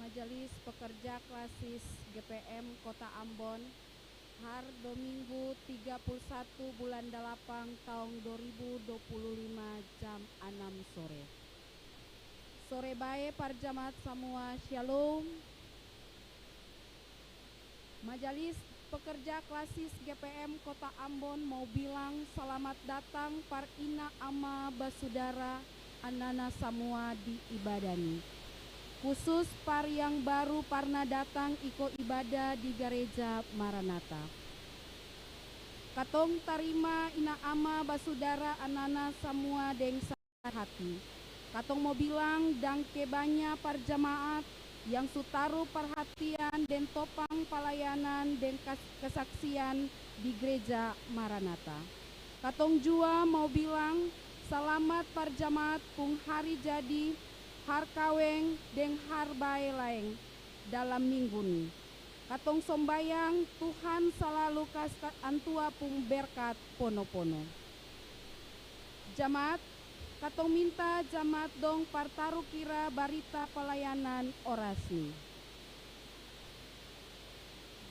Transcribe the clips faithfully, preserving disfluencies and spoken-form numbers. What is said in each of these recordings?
Majalis Pekerja Klasis G P M Kota Ambon, har Dominggu tiga puluh satu bulan dalapan taong dua ribu dua puluh lima jam anam sore. Sore bae par jamaat samua, Shalom. Majalis Pekerja Klasis G P M Kota Ambon mau bilang salamat datang par ina, ama, basudara, anana samua di ibadah ni. Khusus par yang baru parna datang iko ibadah di Gareja Maranatha. Katong tarima ina, ama, basudara, anana samua deng hati. Katong mo bilang dangke banya par jamaat yang su taru parhatian deng topang palayanan deng kas-, kesaksian di Gereja Maranatha. Katong jua mau bilang salamat par jamaat pung hari jadi, har kaweng, deng har bae laeng dalam minggu ni. Katong sombayang Tuhan salalu kas ka-, antua pung berkat pono-pono. Jamaat, katong minta jamaat dong par taru kira barita palayanan oras ni.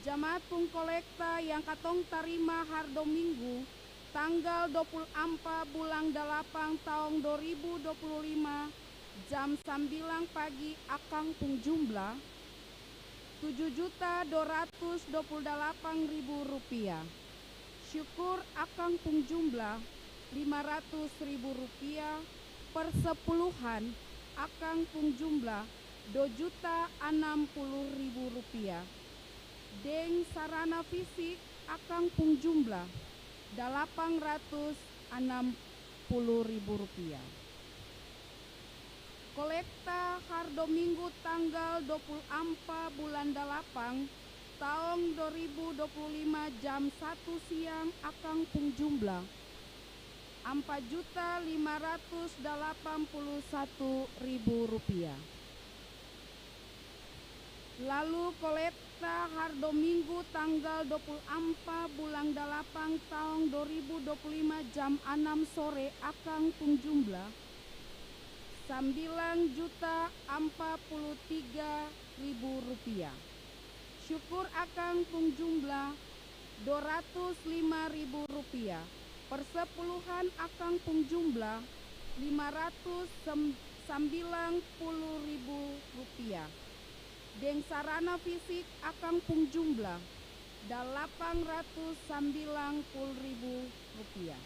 Jamaat pung kolekta yang katong tarima har Dominggu, tanggal dua puluh ampa bulang dalapan taong dua ribu dua puluh lima, jam sambilang pagi akang pung jumlah, tujuh juta dua ratus dua puluh dalapan ribu rupiah. Syukur akang pung jumlah, lima ratus ribu rupiah. Persepuluhan akang pung jumlah, dua juta anam puluh ribu rupiah. Deng sarana fisik akang pung jumlah, dalapan ratus anam puluh ribu rupiah. Kolekta har Dominggu tanggal dua puluh ampa bulan dalapan taong dua ribu dua puluh lima jam satu siang akang pung jumlah, ampa juta lima ratus dalapan puluh satu ribu rupiah. Lalu kolekta har Dominggu tanggal dua puluh ampa bulan dalapan taong dua ribu dua puluh lima jam anam sore akang pung jumlah, sambilang juta ampa puluh tiga ribu rupiah. Syukur akang pung jumlah, dua ratus lima ribu rupiah. Persepuluhan akang pung jumlah, lima ratus sambilang puluh ribu rupiah. Deng sarana fisik akang pung jumlah, dalapan ratus sambilang puluh ribu rupiah.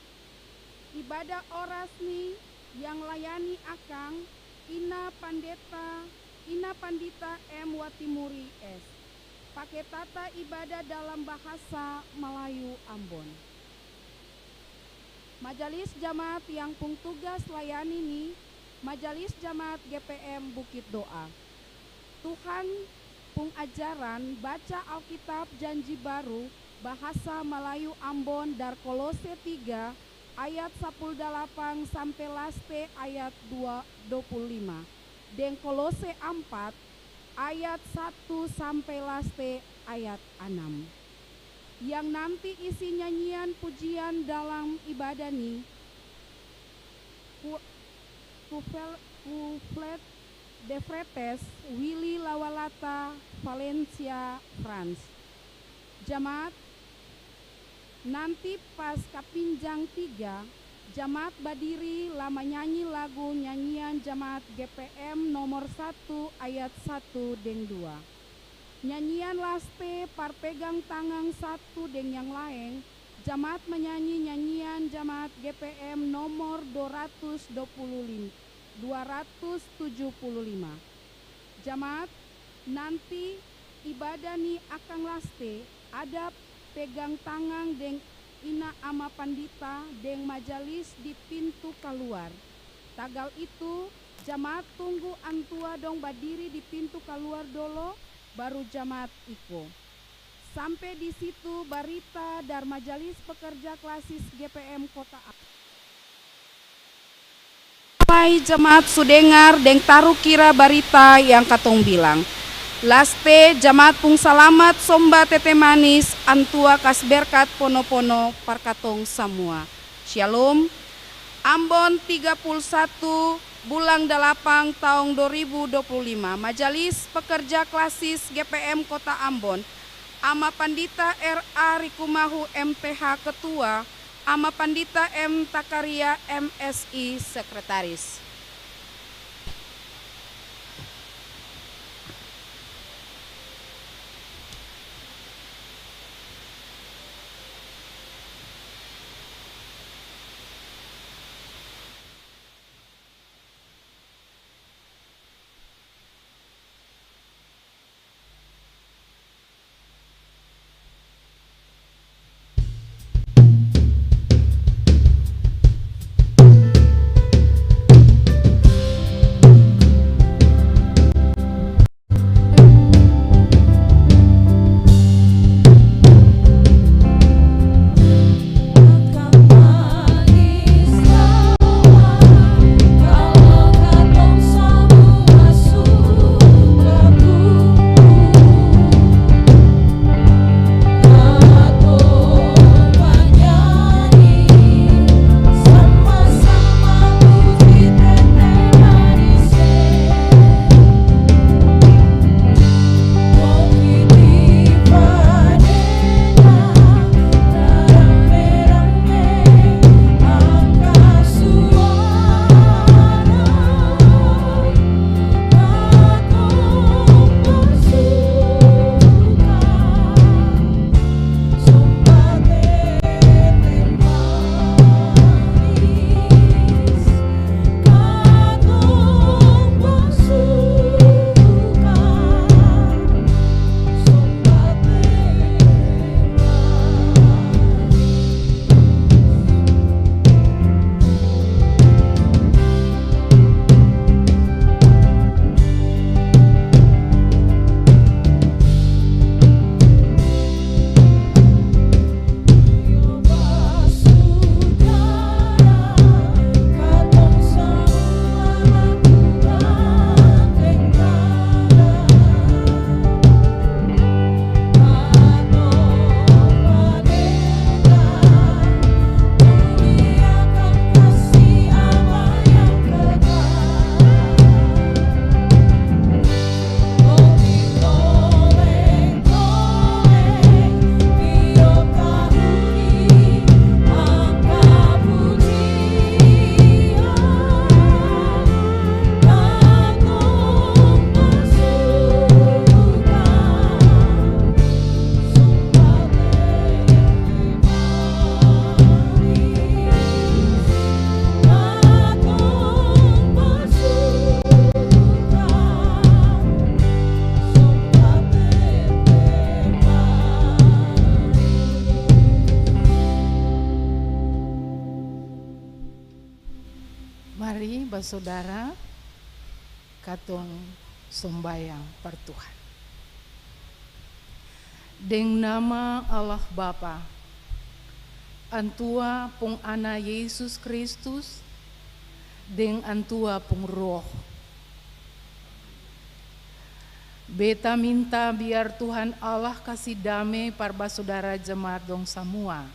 Ibadah oras ni yang layani akang, Ina Pandeta, Ina Pandita M Watimuri S. Pake tata ibadah dalam bahasa Malayu Ambon. Majalis jamaat yang pung tugas layani ni, Majalis Jamaat G P M Bukit Doa. Tuhan pung ajaran, baca Alkitab Janji Baru, bahasa Malayu Ambon, dar Kolose tiga ayat sapuluh dalapan sampe laste ayat dua, dua puluh lima, deng Kolose ampat ayat satu sampe laste ayat anam. Yang nanti isi nyanyian pujian dalam ibadah ni, ku-, kufel-, kuflet de Fretes, Willy Lawalata, Valencia, France. Jamaat, nanti pas kapinjang tiga, jamaat badiri la manyanyi lagu nyanyian jamaat G P M nomor satu ayat satu deng dua. Nyanyian laste par pegang tangang satu deng yang laeng, jamaat manyanyi nyanyian jamaat G P M nomor dua ratus dua puluh lima, dua ratus tujuh puluh lima. Jamaat, nanti ibadah ni akang laste, ada pegang tangang deng ina ama pandita deng majalis di pintu kaluar. Tagal itu, jamaat tunggu antua dong badiri di pintu kaluar dolo, baru jamaat iko. Sampe di situ barita dari Majalis Pekerja Klasis G P M Kota Ambon. Mai jamaat su dengar deng taru kira barita yang katong bilang. Laste, jamaat pung salamat, somba tete manis, antua kas berkat pono-pono par katong samua. Shalom. Ambon tiga puluh satu, bulan dalapan taong dua ribu dua puluh lima, Majalis Pekerja Klasis G P M Kota Ambon, Ama Pandita R A Rikumahu M Ph Ketua, Ama Pandita M Takaria M Si Sekretaris. Mari, basudara, katong sombayang par Tuhan. Deng nama Allah Bapa, Antua pung Ana Yesus Kristus, deng Antua pung Roh. Beta minta biar Tuhan Allah kasi dame par basudara jemaat dong samua.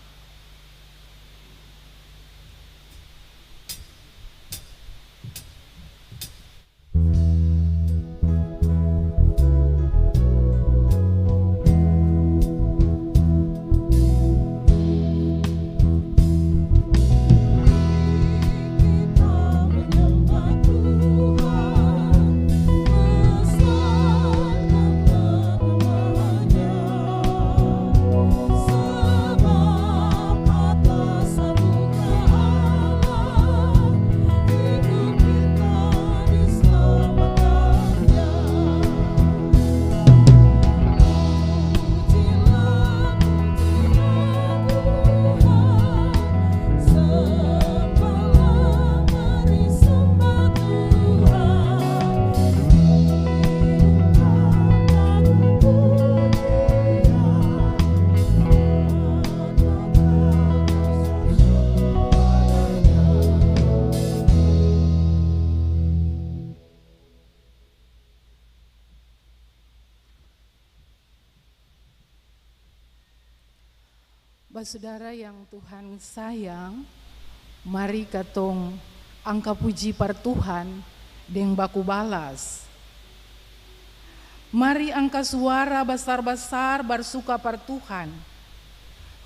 Basudara yang Tuhan sayang, mari katong Angka puji par Tuhan deng baku balas. Mari angka suara basar-basar barsuka par Tuhan.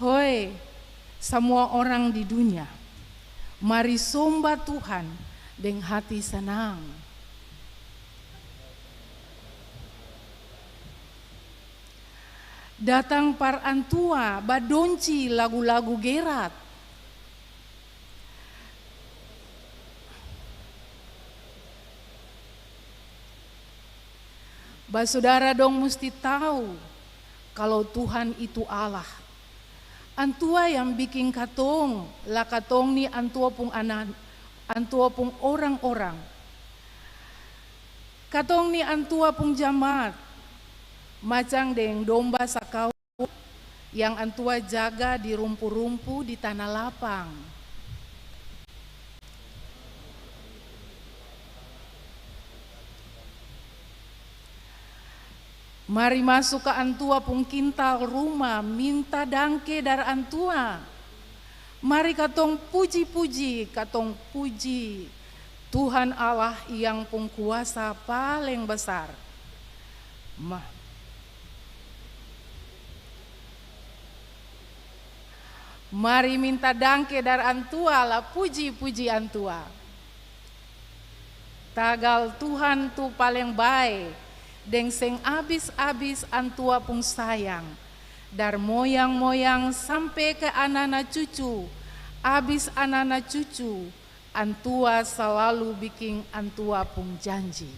Hoe, samua orang di dunia, mari somba Tuhan deng hati sanang. Datang par Antua badonci lagu-lagu gerat. Basudara dong musti tau kalu Tuhan itu Allah. Antua yang biking katong, la katong ni Antua pung ana-, Antua pung orang-orang. Katong ni Antua pung jamaat, macang deng domba sakau yang Antua jaga di rumpu-rumpu di tana lapang. Mari maso ka Antua pung kintal ruma, minta dangke dari Antua. Mari katong puji-puji, katong puji Tuhan Allah yang pung kuasa paleng basar. Ma-, Mari minta dangke dari Antua, la puji-puji Antua. Tagal Tuhan tu paleng bae, deng seng abis-abis Antua pung sayang. Dari moyang-moyang sampe ke anana cucu, abis anana cucu, Antua salalu biking Antua pung janji.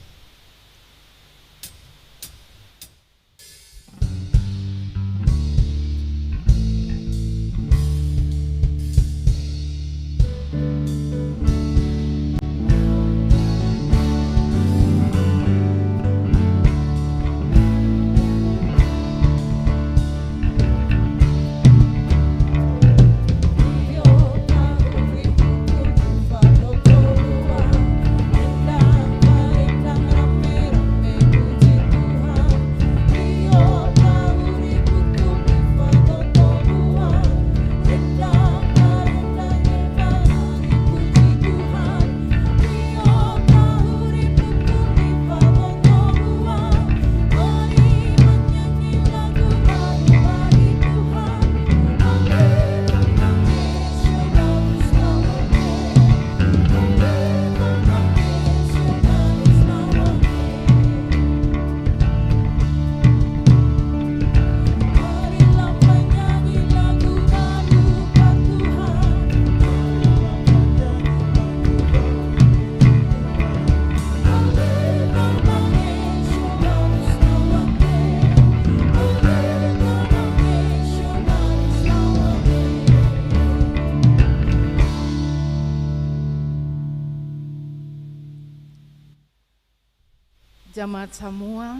Jemaat samua,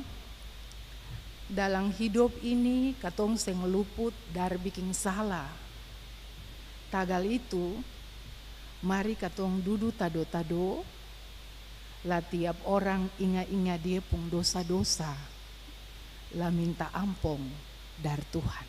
dalam hidop ini katong seng luput dari biking sala. Tagal itu, mari katong dudu tado-tado, la tiap orang inga-inga dia pung dosa-dosa, la minta ampong dari Tuhan.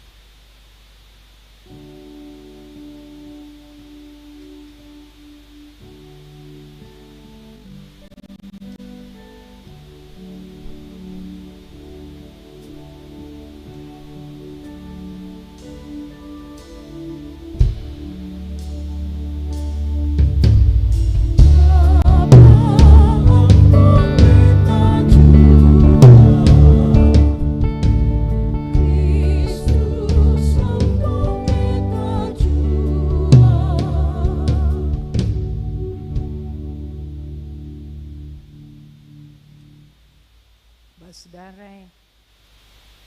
Basudara e,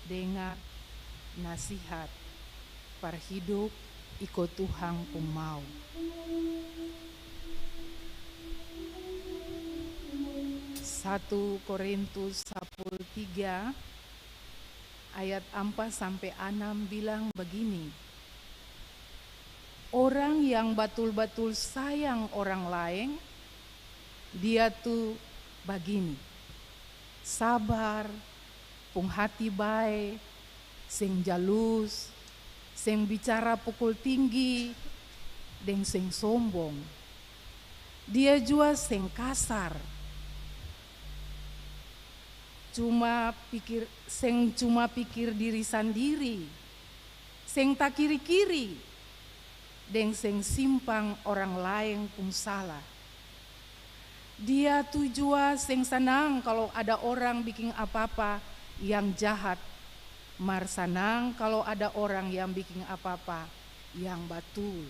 dengar nasihat par hidop iko Tuhan pung mau. Satu Korintus sapuluh tiga ayat ampa sampe anam bilang bagini, orang yang batul-batul sayang orang laeng, dia tu bagini, sabar, pung hati bae, seng jalus, seng bicara pukul tinggi, deng seng sombong. Dia jua seng kasar, cuma pikir, seng cuma pikir diri sandiri, seng takiri-kiri, deng seng simpang orang laeng pung sala. Dia tu jua seng sanang kalo ada orang biking apa-apa yang jahat, mar sanang kalo ada orang yang biking apa-apa yang batul.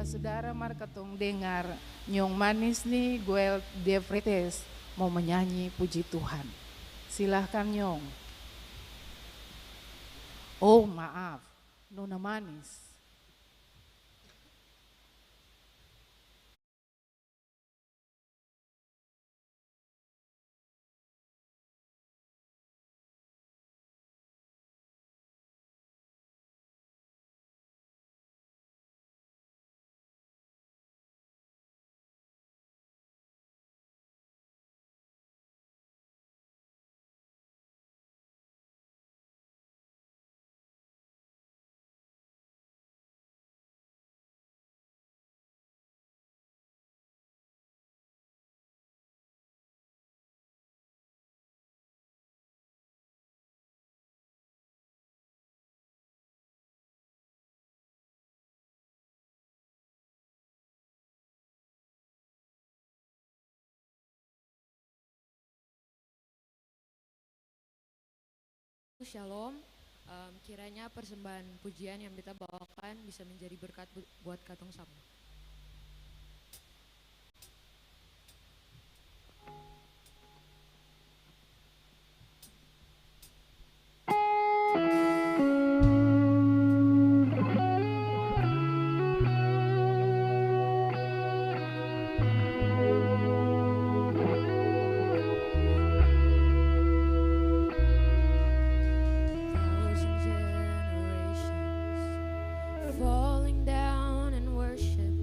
Basudara, mar katong dengar Nyong Manis ni, Guel De Freitas mo manyanyi puji Tuhan. Silahkan, Nyong. Oh, maaf, Nona Manis. Shalom. Em, kiranya persembahan pujian yang beta bawakan bisa menjadi berkat bu-, buat katong samua. Thousand generations falling down in worship.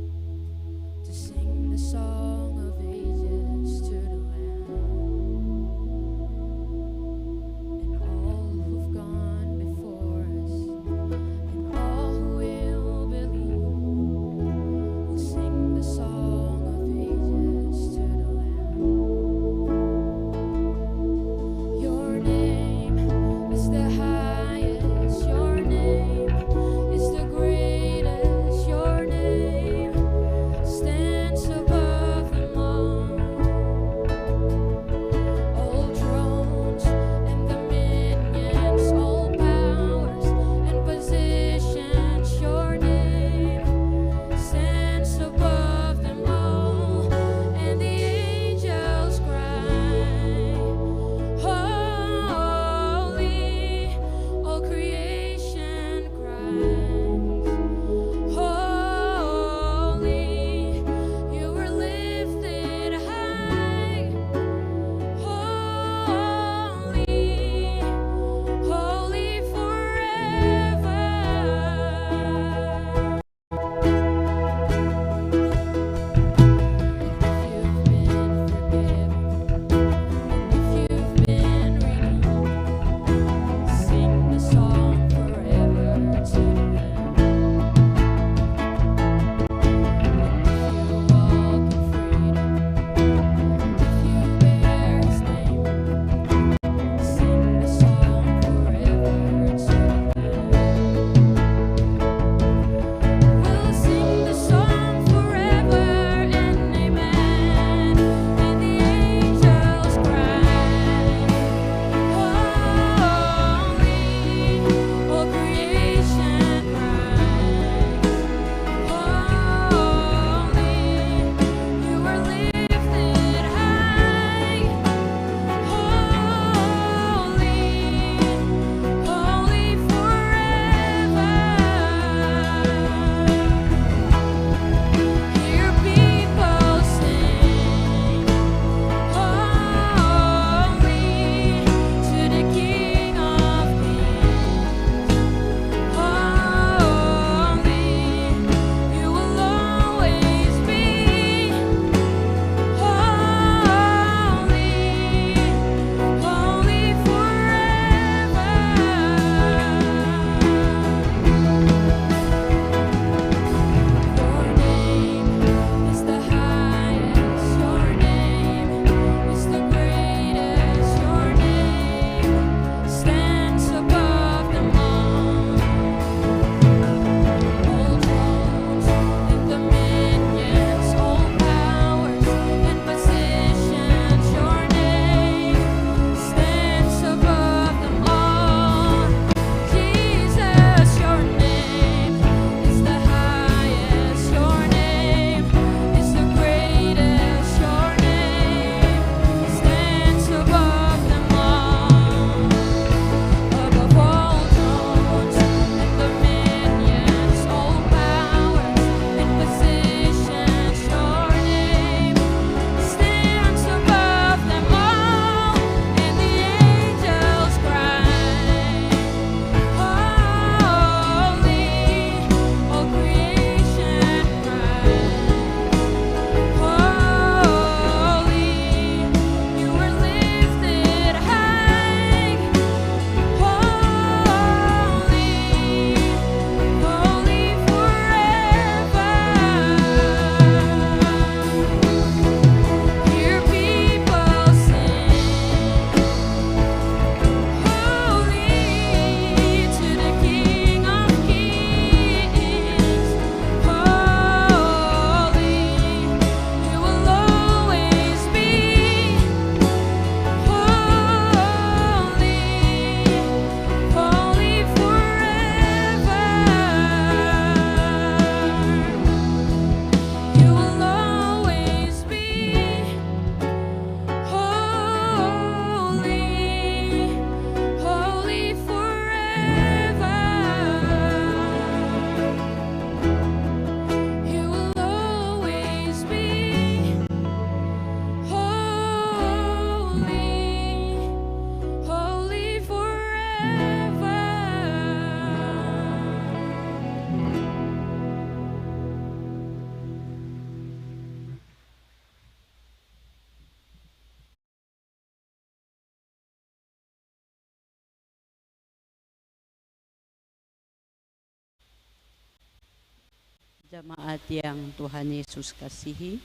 Jemaat yang Tuhan Yesus kasihi,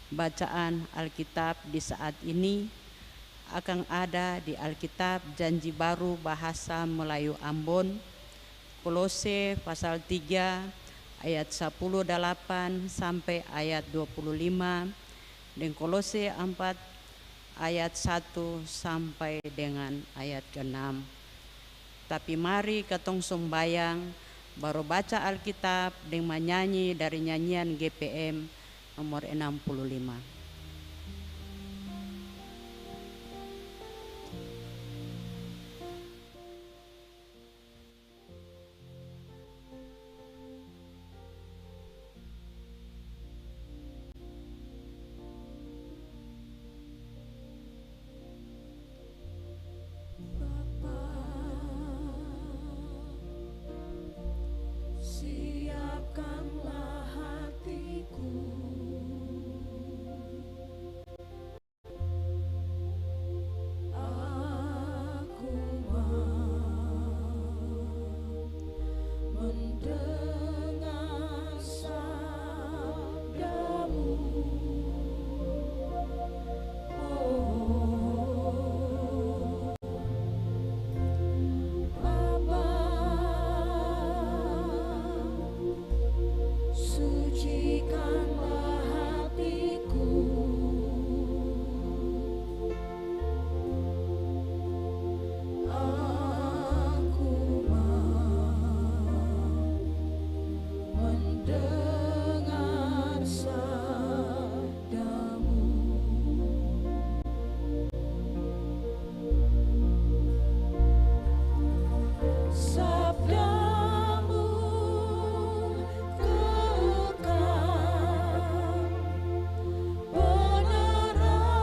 bacaan Alkitab di saat ini akang ada di Alkitab Janji Baru bahasa Melayu Ambon, Kolose pasal tiga ayat sapuluh dalapan sampe ayat dua puluh lima, deng Kolose ampat ayat satu sampai dengan ayat keenam. Tapi mari katong sombayang, baru baca Alkitab deng manyanyi dari nyanyian G P M nomor enam puluh lima. Bapa, siapkanlah hatiku. Aku mau mendengar sabdamu. Oh, Bapa, sucikanlah hatiku. Aku mau mendengar sabdamu. Sabdamu kekal, penerang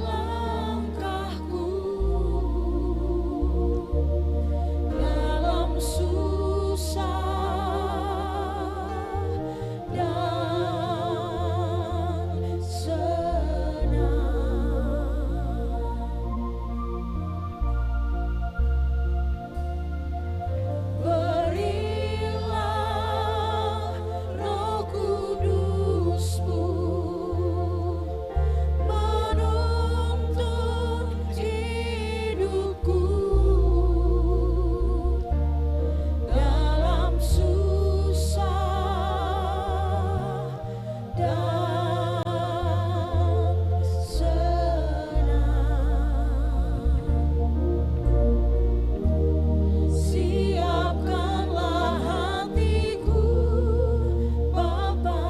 langkahku dalam susah dan senang. Berilah Roh Kudus-Mu menuntun hidupku dalam susah dan senang. Siapkanlah hatiku, Bapa,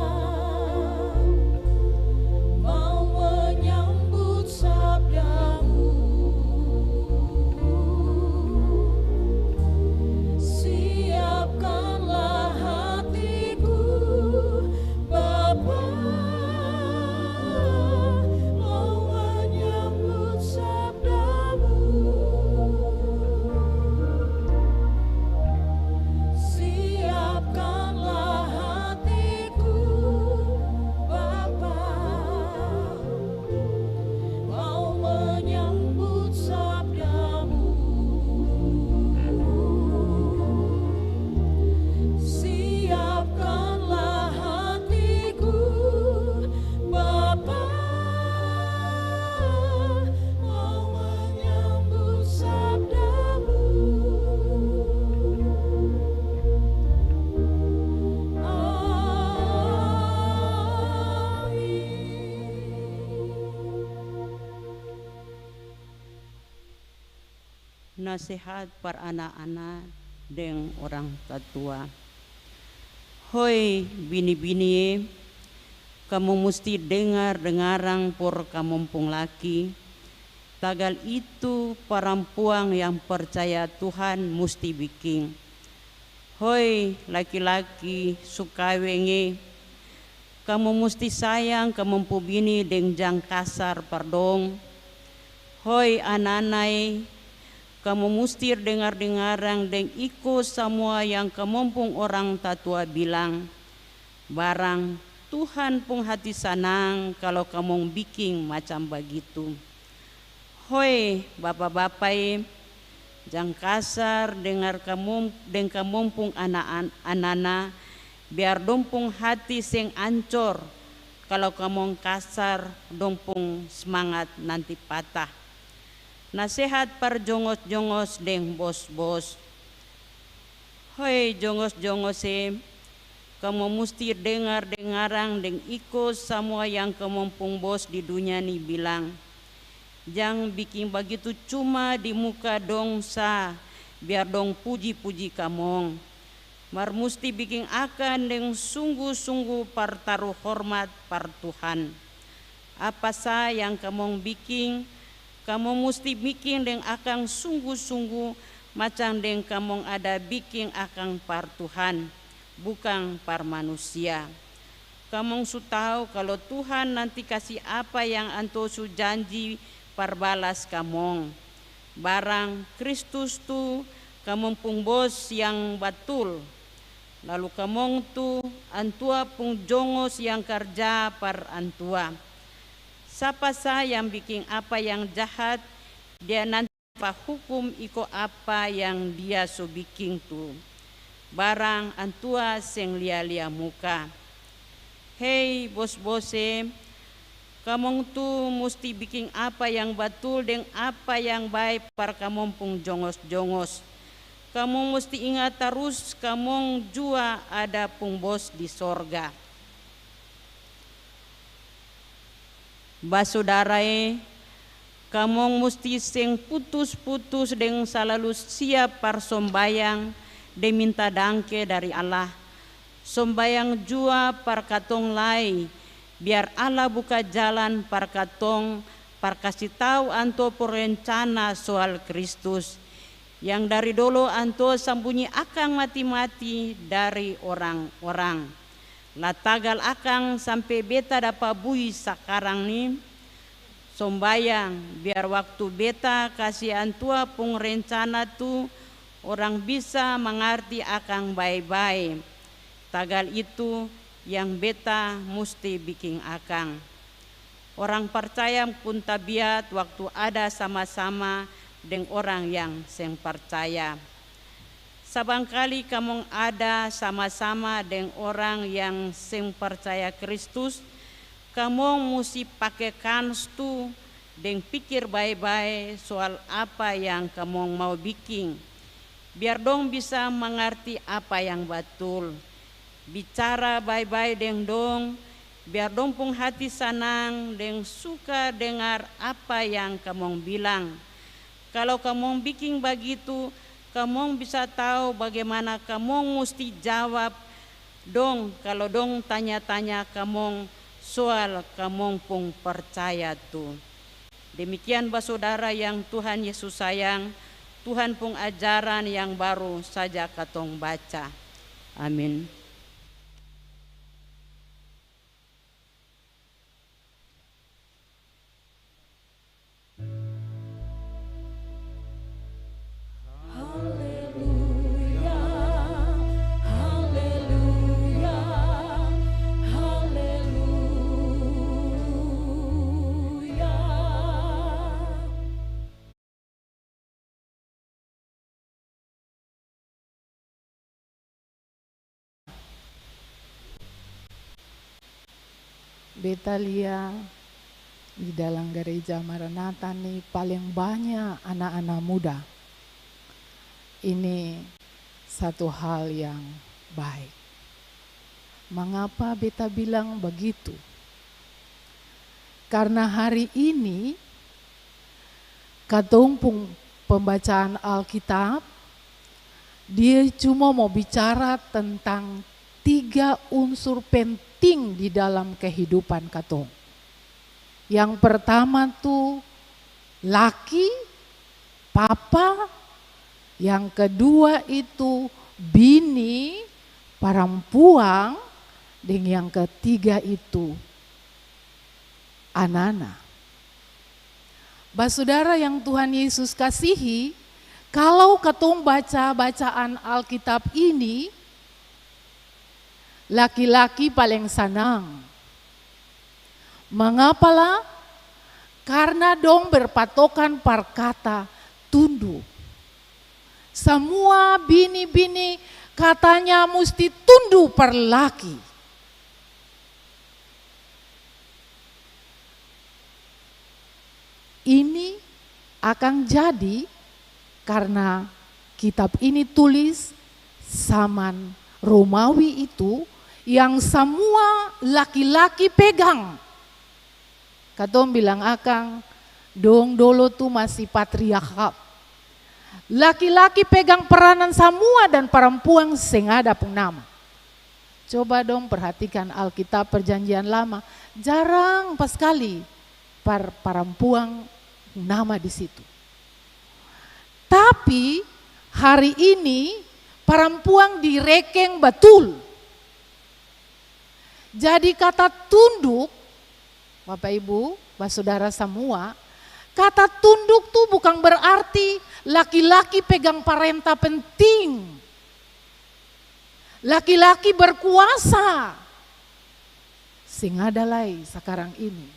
mau menyambut sabdamu. Siapkanlah hatiku, Bapa, mau menyambut sabdamu. Siapkanlah hatiku, Bapa, mau menyambut sabdamu. Siapkanlah hatiku, Bapa, mau menyambut sabdamu. Amin. Nasehat par ana-ana deng orang tatua. Hoi bini-bini e, kamu musti dengar-dengarang por kamong pung laki, tagal itu parampuang yang parcaya Tuhan musti biking. Hoi laki-laki su kaweng e, kamu musti sayang kamong pung bini deng jang kasar par dong. Hoi anana e, kamu musti dengar-dengarang deng iko samua yang kamong pung orang tatua bilang. Barang Tuhan pung hati sanang kalo kamong biking macam bagitu. Hoe bapa-bapa e, Jang kasar dengar kamong, deng kamong pung ana-, anana, biar dong pung hati seng ancor. Kalo kamong kasar, dong pung smangat nanti patah. Nasehat par jongos-jongos deng bos-bos. Hoi jongos-jongos e, kamong musti dengar-dengarang deng iko samua yang kamong pung bos di dunia ni bilang. Jang biking bagitu cuma di muka dong sa, biar dong puji-puji kamong. Mar musti biking akang deng sunggu-sunggu par taru hormat par Tuhan. Apa sa yang kamong biking, kamong musti biking deng akang sunggu-sunggu, macam deng kamong ada biking akang par Tuhan, bukang par manusia. Kamong su tau kalu Tuhan nanti kasi apa yang antua su janji par balas kamong. Barang Kristus tu kamong pung bos yang batul, lalu kamong tu antua pung jongos yang karja par antua. Sapa sa yang biking apa yang jahat, dia nanti dapa hukum iko apa yang dia so biking tu. Barang antua seng lia-lia muka. Hei bos-bos e, kamong tu musti biking apa yang batul deng apa yang bae par kamong pung jongos-jongos. Kamong musti inga tarus, kamong jua ada pung bos di sorga. Basudara e, kamong musti seng putus-putus deng salalu siap par sombayang deng minta dangke dari Allah. Sombayang jua par katong lai, biar Allah buka jalan par katong, par kasi tau antua pung rencana soal Kristus, yang dari dolo antua sambunyi akang mati-mati dari orang-orang. La tagal akang sampe beta dapa bui sakarang ni. Sombayang, biar waktu beta kasi antua pung rencana tu, orang bisa mangarti akang bae-bae. Tagal itu yang beta musti biking akang. Orang parcaya pung tabiat waktu ada sama-sama deng orang yang seng parcaya. Sabangkali kamong ada sama-sama deng orang yang seng parcaya Kristus, kamong musti pake kans tu deng pikir bae-bae soal apa yang kamong mau biking, biar dong bisa mangarti apa yang batul. Bicara bae-bae deng dong, biar dong pung hati sanang deng suka dengar apa yang kamong bilang. Kalo kamong biking bagitu, kamong bisa tau bagimana kamong musti jawab dong kalo dong tanya-tanya kamong soal kamong pung parcaya tu. Demikian, basudara yang Tuhan Yesus sayang, Tuhan pung ajaran yang baru saja katong baca. Amin. Haleluya, haleluya, haleluya. Beta lia di dalam gereja Maranatha ni paleng banya ana-ana muda. Ini satu hal yang baik. Mangapa beta bilang bagitu? Karna hari ini katong pung pembacaan Alkitab, dia cuma mo bicara tentang tiga unsur penting di dalam kehidupan katong. Yang pertama tu laki, papa, yang kedua itu bini, parampuang, deng yang ketiga itu anana. Basudara yang Tuhan Yesus kasihi, kalau katong baca bacaan Alkitab ini, laki-laki paleng sanang. Mangapa la? Karna dong berpatokan par kata tunduk. Samua bini-bini katanya musti tundu par laki. Ini akang jadi karna kitab ini tulis zaman Romawi itu yang samua laki-laki pegang. Katong bilang akang, dong dolo tu masi patriarkal. Laki-laki pegang peranan samua dan parampuang seng ada pung nama. Coba dong perhatikan Alkitab Perjanjian Lama, jarang paskali par-, parampuang nama di situ. Tapi hari ini parampuang direkeng batul. Jadi kata tunduk, Bapak Ibu, basudara samua, kata tunduk tu bukang berarti laki-laki pegang parenta penting, laki-laki berkuasa. Seng ada lai sakarang ini.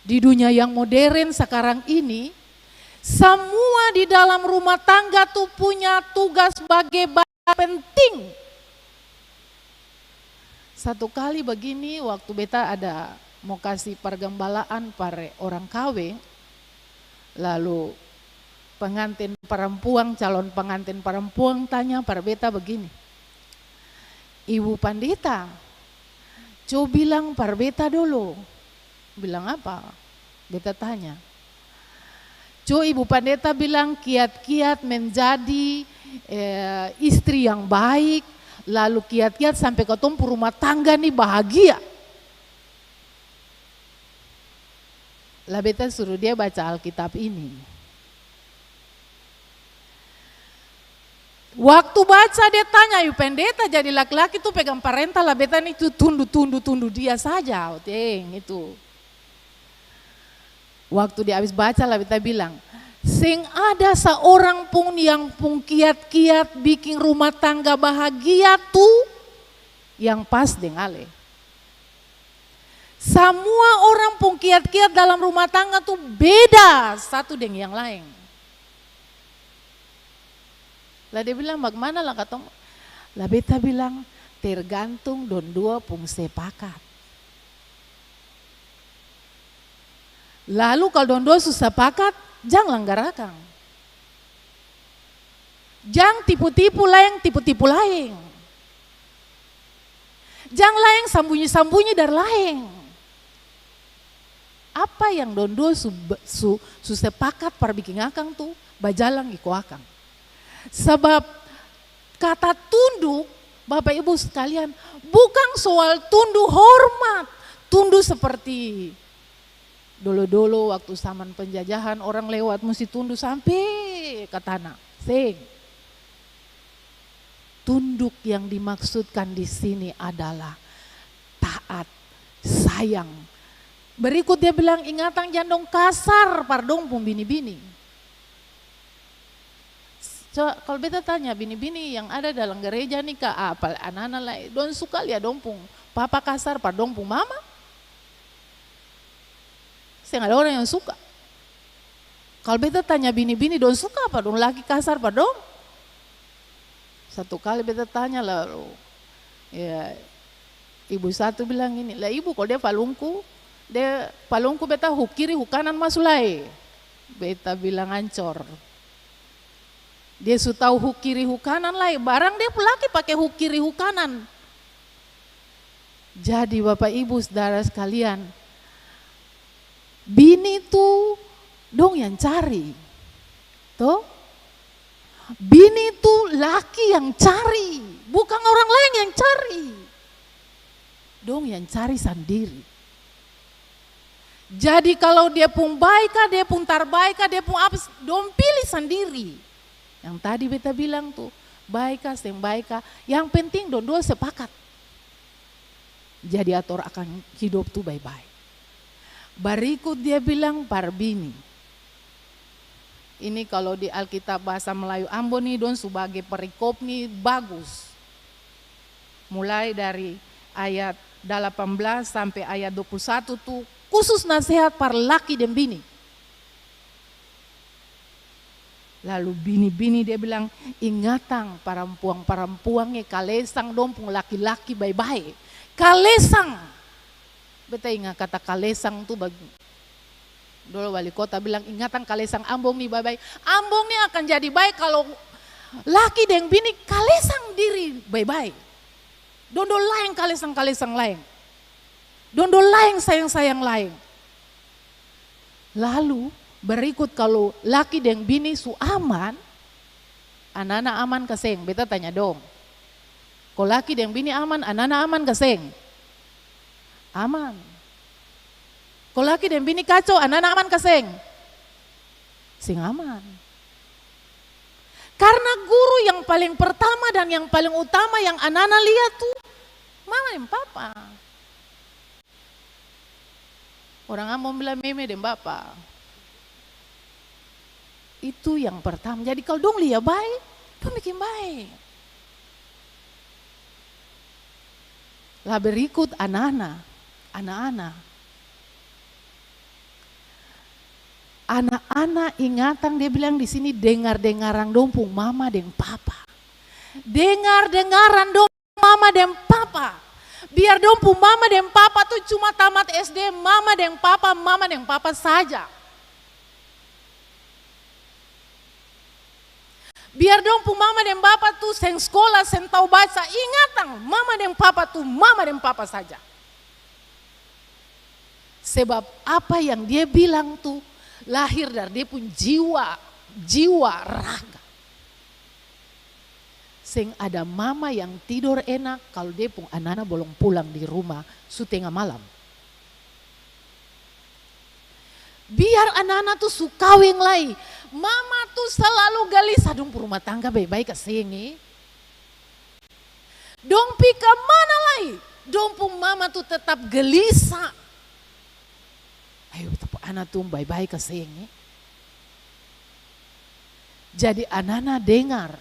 Di dunia yang modern sakarang ini, samua di dalam rumah tangga tu punya tugas bagian penting. Satu kali bagini, waktu beta ada mo kasi pargembalaan par orang kaweng, lalu pengantin parampuang, calon pengantin parampuang tanya par beta bagini, "Ibu Pandeta, co bilang par beta dolo." Bilang apa? Beta tanya. Co Ibu Pandeta bilang kiat-kiat menjadi, eh, istri yang baik, lalu kiat-kiat sampe katong pung rumah tangga ni bahagia. La beta suru dia baca Alkitab ini. Waktu baca dia tanya, "Yu pendeta, jadi laki-laki tu pegang parenta, la beta ni tu tundu, tundu, tundu dia saja, oteng itu." Waktu dia abis baca, la beta bilang, "Seng ada saorang pun yang pung kiat-kiat biking rumah tangga bahagia tu yang pas deng ale." Samua orang pung kiat-kiat dalam rumah tangga tu beda satu deng yang laeng. La dia bilang, "Bagimana la katong?" La beta bilang, "Tergantung dong dua pung sepakat. Lalu kalo dong dua su sepakat, jang langgar akang." Jang tipu-tipu laeng, tipu-tipu laeng. Jang laeng sambunyi-sambunyi dari laeng. Apa yang dong dua su, su, su sepakat par biking akang tu bajalang iko akang. Sabab kata tunduk, Bapak Ibu sekalian, bukang soal tundu hormat, tundu seperti dolo-dolo waktu zaman penjajahan, orang lewat musti tundu sampe ka tana. Seng. Tunduk yang dimaksudkan di sini adalah taat, sayang. Berikut dia bilang, "Ingatang jang dong kasar par dong pung bini-bini." So, kalo beta tanya bini-bini yang ada dalam gereja ni ka, apa, ana-ana lai, dong suka lia dong pung papa kasar par dong pung mama? Seng ada orang yang suka. Kalo beta tanya bini-bini, dong suka apa dong laki kasar par dong? Satu kali beta tanya lalu, ya, ibu satu bilang ini, "La ibu, kalo dia palungku, dia palungku beta hu kiri hu kanan maso lai." Beta bilang, "Ancor." Dia su tau hu kiri hu kanan lai, barang dia pung laki pake hu kiri hu kanan. Jadi, Bapak Ibu, Saudara sekalian, bini tu dong yang cari, to? Bini tu laki yang cari, bukang orang laeng yang cari. Dong yang cari sandiri. Jadi, kalo dia pung bae ka, dia pung tarbae ka, dia pung apa, dong pili sandiri. Yang tadi beta bilang tu, bae ka, seng bae ka, yang penting dong dua sepakat. Jadi ator akang hidop tu bae-bae. Barikut dia bilang par bini. Ini kalo di Alkitab bahasa Melayu Ambon ni, dong su bage perikop ni bagus. Mulai dari ayat dalapan belas sampe ayat dua puluh satu tu khusus nasehat par laki deng bini. Lalu bini-bini dia bilang, "Ingatang parampuang-parampuang e, kalesang dong pung laki-laki bae-bae. Kalesang." Beta inga kata kalesang tu bag-, dolo wali kota bilang, "Ingatang kalesang Ambon ni bae-bae." Ambon ni akan jadi bae kalo laki deng bini kalesang diri bae-bae. Dong dua laeng kalesang-kalesang laeng. Dong dua laeng sayang-sayang laeng. Lalu, berikut kalu laki deng bini su aman, ana-ana aman ka seng? Beta tanya dong. Ko laki deng bini aman, ana-ana aman ka seng? Aman. Ko laki deng bini kaco, ana-ana aman ka seng? Seng aman. Karna guru yang paling pertama dan yang paling utama yang ana-ana lia tu mama deng papa. Orang Ambon bilang meme deng bapa. Itu yang pertama. Jadi kalo dong lia bae, dong biking bae. La berikut ana-ana, ana-ana. Ana-ana ingatang dia bilang di sini, dengar-dengaran dong pung mama deng papa. Dengar-dengaran dong mama deng papa. Biar dong pung mama deng papa tu cuma tamat S D, mama deng papa, mama deng papa saja. Biar dong pung mama deng bapa tu seng skola, seng tau baca, ingatang, mama deng papa tu mama deng papa saja. Sebab apa yang dia bilang tu lahir dari dia pung jiwa, jiwa raga. Seng ada mama yang tidor enak kalo dia pung anana bolong pulang di rumah su tenga malam. Biar anana tu su kaweng lai, mama tu salalu galisa dong pung rumah tangga bae-bae ka seng e. Dong pi kamana lai, dong pung mama tu tetap galisa. Ayo, beta pung ana tu bae-bae ka seng e. Jadi anana dengar.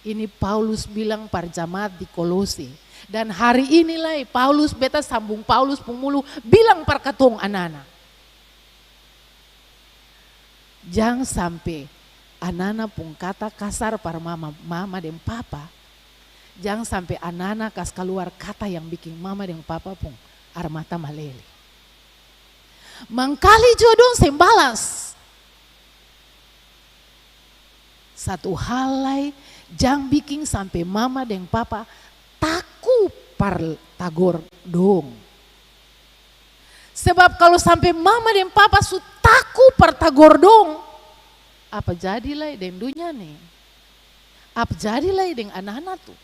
Ini Paulus bilang par jamaat di Kolose. Dan hari ini lai Paulus, beta sambung Paulus pung mulu, bilang par katong anana. Jang sampe anana pung kata kasar par mama, mama deng papa. Jang sampe anana kas kaluar kata yang biking mama deng papa pung aer mata malele. Mangkali jua dong seng balas. Satu hal lai, jang biking sampe mama deng papa taku par tagor dong. Sebab kalu sampe mama deng papa su taku par tagor dong, apa jadi lai deng dunia ni? Apa jadi lai deng anana tu?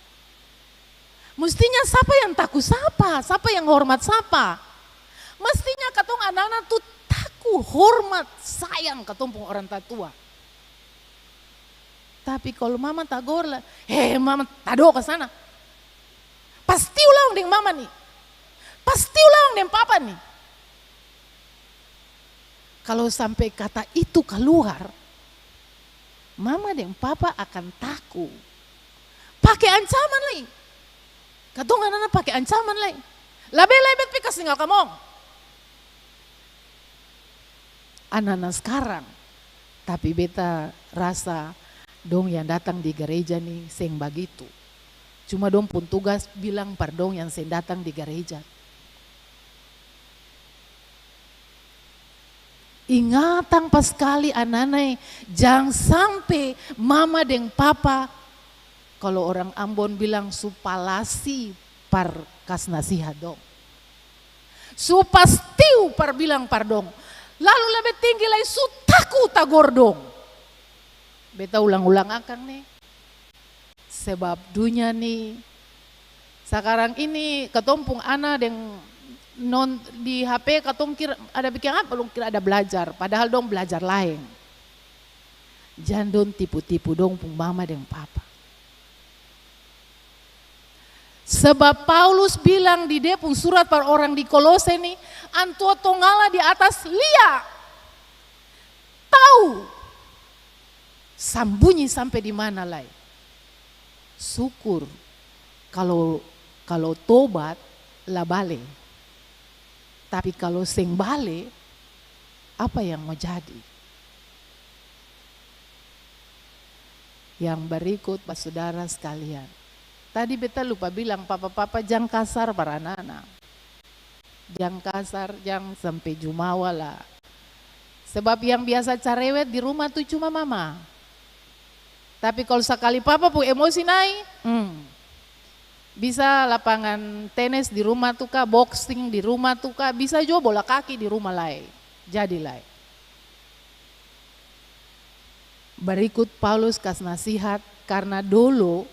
Mustinya sapa yang taku sapa? Sapa yang hormat sapa? Mestinya katong anana tu taku, hormat, sayang katong pung orang tatua. Tapi kalu mama tagor la, "He, mama tado ka sana. Pastiu lawang deng mama ni. Pastiu lawang deng papa ni." Kalu sampe kata itu kaluar, mama deng papa akan taku. Pake ancaman lai. Katong anana pake ancaman lai. Labe lai bet pi kas tinggal kamong. Anana skarang. Tapi beta rasa dong yang datang di gareja ni seng bagitu. Cuma dong pung tugas bilang par dong yang seng datang di gareja. Ingatang paskali anana e, jang sampe mama deng papa, kalo orang Ambon bilang su palasi par kas nasihat dong. Su pastiu par bilang par dong. Lalu lebe tinggi lai su taku tagor dong. Beta ulang-ulang akang ni. Sebab dunia ni sakarang ini katong pung ana deng non-, di H P katong kira ada biking apa, dong kira ada blajar, padahal dong blajar laeng. Jang dong tipu-tipu dong pung mama deng papa. Sebab Paulus bilang di dia pung surat par orang di Kolose ni, "Antua tongala di atas lia, tau." Sambunyi sampe di mana lai. Sukur kalo, kalo tobat la bale. Tapi kalo seng bale, apa yang mo jadi? Yang berikut, basudara sekalian, tadi beta lupa bilang, papa-papa jang kasar par ana-ana. Jang kasar, jang sampe jumawa la. Sebab yang biasa carewet di rumah tu cuma mama. Tapi kalu sakali papa pung emosi nae, hmm, bisa lapangan tenis di rumah tu ka, boxing di rumah tu ka, bisa jua bola kaki di rumah lai. Jadi lai. Berikut Paulus kas nasihat, karna dolo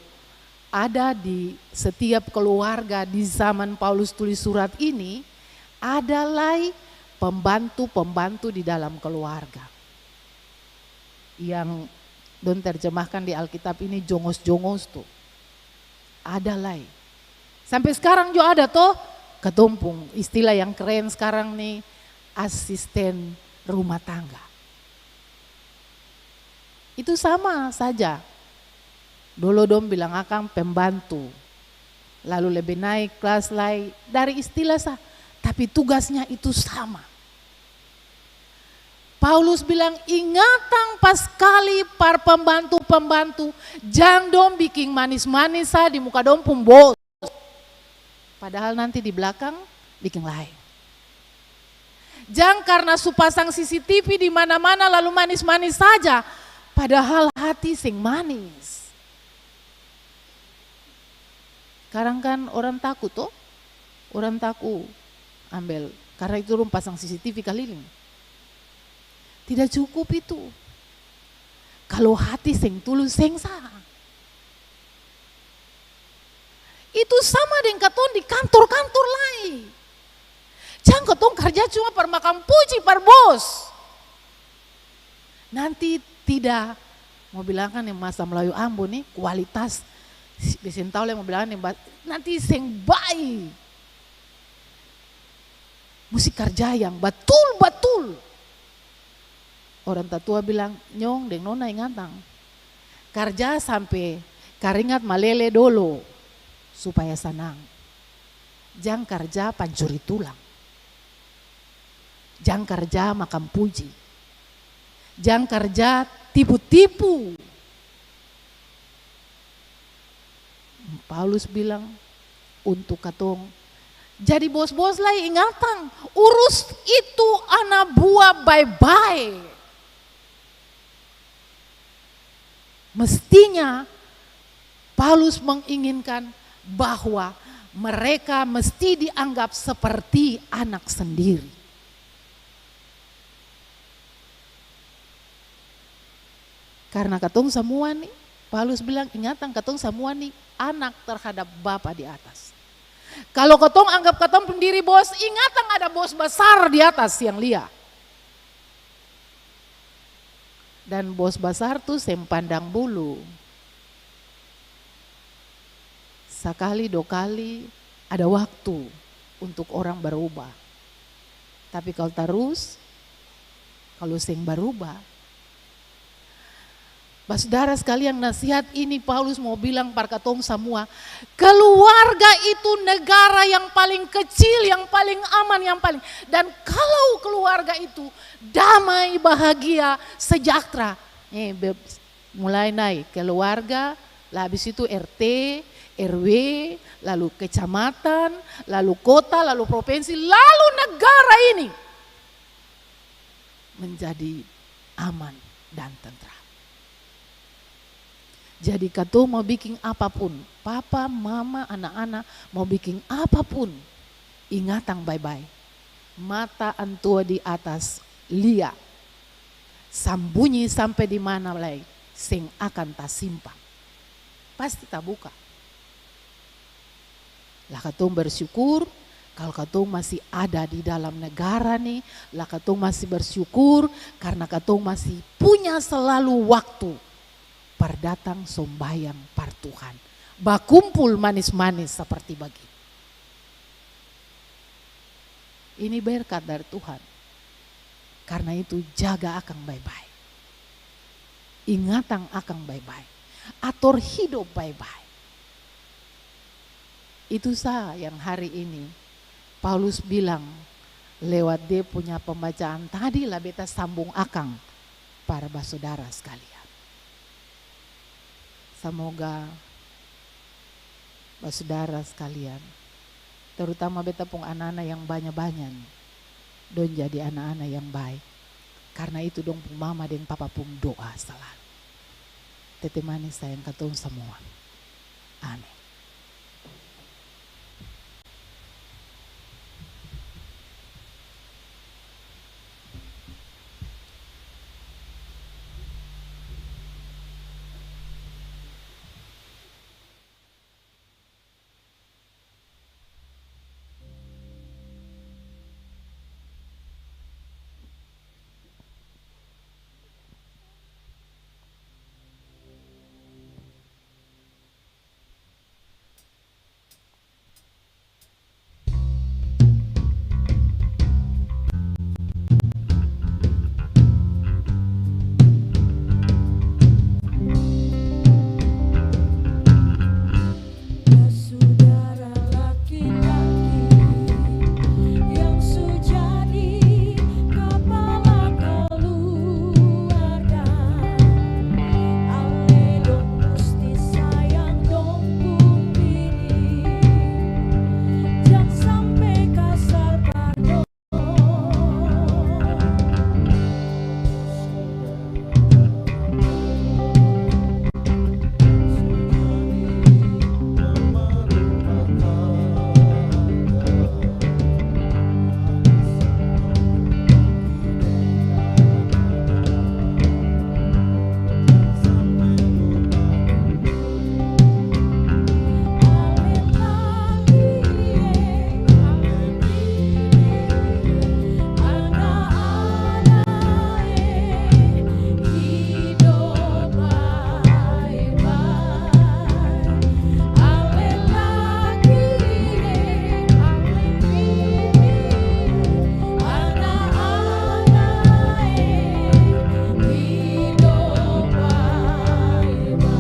ada di setiap keluarga di zaman Paulus tulis surat ini, ada lai pembantu-pembantu di dalam keluarga. Yang dong terjemahkan di Alkitab ini jongos-jongos tu. Ada lai. Sampe skarang jua ada to, katong pung istilah yang keren skarang ni, asisten rumah tangga. Itu sama saja. Dolo dong bilang akang pembantu, lalu lebe nae klas lai dari istilah sa, tapi tugasnya itu sama. Paulus bilang, "Ingatang paskali par pembantu-pembantu, jang dong biking manis-manis sa di muka dong pung bos, padahal nanti di blakang biking laeng. Jang karna su pasang C C T V di mana-mana lalu manis-manis saja, padahal hati seng manis." Skarang kan orang taku to, orang taku ambel, karna itu dong pasang C C T V kaliling. Tidak cukup itu. Kalo hati seng tulus, seng sah. Itu sama deng katong di kantor-kantor lai. Jang katong karja cuma par makang puji par bos. Nanti tidak, mo bilang akang deng bahasa Melayu Ambon ni, kualitas, beta seng tau lai mo bilang akang deng ba-, nanti seng bae. Musti karja yang batul-batul. Orang tatua bilang, "Nyong deng nona ingatang, karja sampe karingat malele dolo supaya sanang. Jang karja pancuri tulang. Jang karja makang puji. Jang karja tipu-tipu." Paulus bilang untuk katong, jadi bos-bos lai ingatang, urus itu ana bua bae-bae. Mestinya Paulus menginginkan bahwa mereka mesti dianggap seperti anak sendiri. Karna katong samua ni, Paulus bilang, "Ingatang katong samua ni anak terhadap Bapa di atas." Kalo katong anggap katong pung diri bos, ingatang ada bos basar di atas yang lia. Dan bos basar tu seng pandang bulu. Sakali dua kali ada waktu untuk orang barubah. Tapi kalo tarus, kalo seng barubah, basudara skaliang, nasihat ini Paulus mo bilang par katong samua, keluarga itu negara yang paling kecil, yang paling aman, yang paling, dan kalo keluarga itu damai, bahagia, sejahtera, eh, be-, mulai nae keluarga, la abis itu R T, R W, lalu kecamatan, lalu kota, lalu provinsi, lalu negara ini menjadi aman dan tentram. Jadi katong mo biking apapun, papa, mama, ana-ana mo biking apapun, ingatang bae-bae, mata antua di atas lia, sambunyi sampe di mana lai seng akan tasimpang, pasti tabuka. La katong bersyukur, kalo katong masih ada di dalam negara ni, la katong masih bersyukur karna katong masih punya selalu waktu par datang sombayang par Tuhan, bakumpul manis-manis seperti bagitu. Ini berkat dari Tuhan. Karna itu, jaga akang bae-bae. Ingatang akang bae-bae. Ator hidop bae-bae. Itu sa yang hari ini Paulus bilang lewat dia punya pembacaan tadi, la beta sambung akang para basudara skalian. Samoga basudara skalian, terutama beta pung ana-ana yang banya-banya ni, dong jadi ana-ana yang bae. Karna itu dong pung mama deng papa pung doa slalu. Tete manis sayang katong samua. Amin. Sudara laki-laki yang su jadi kapala kaluarga, ale dong musti sayang dong pung bini, jang sampe kasar par dong.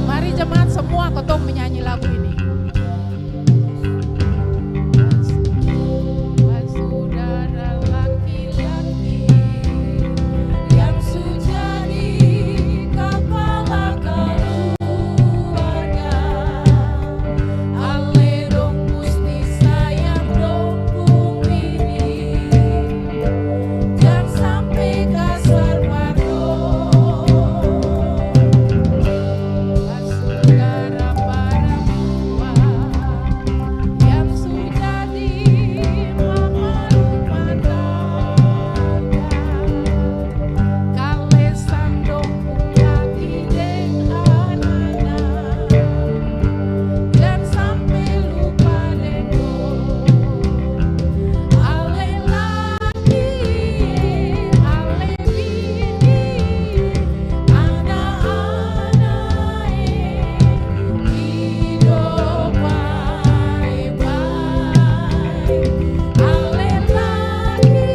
Mari jemaat semua, katong menyanyi lagu ini. Saudara laki-laki yang su jadi kapala kaluarga, ale dong musti sayang dong pung bini, jang sampe kasar par dong. Saudara para tua yang su jadi mama rumah tangga, kalesan dong pung laki deng ana-ana, jang sampe lupa deng dong. Ale laki, ale bini, ana-ana e, hidop bae-bae. Ale laki,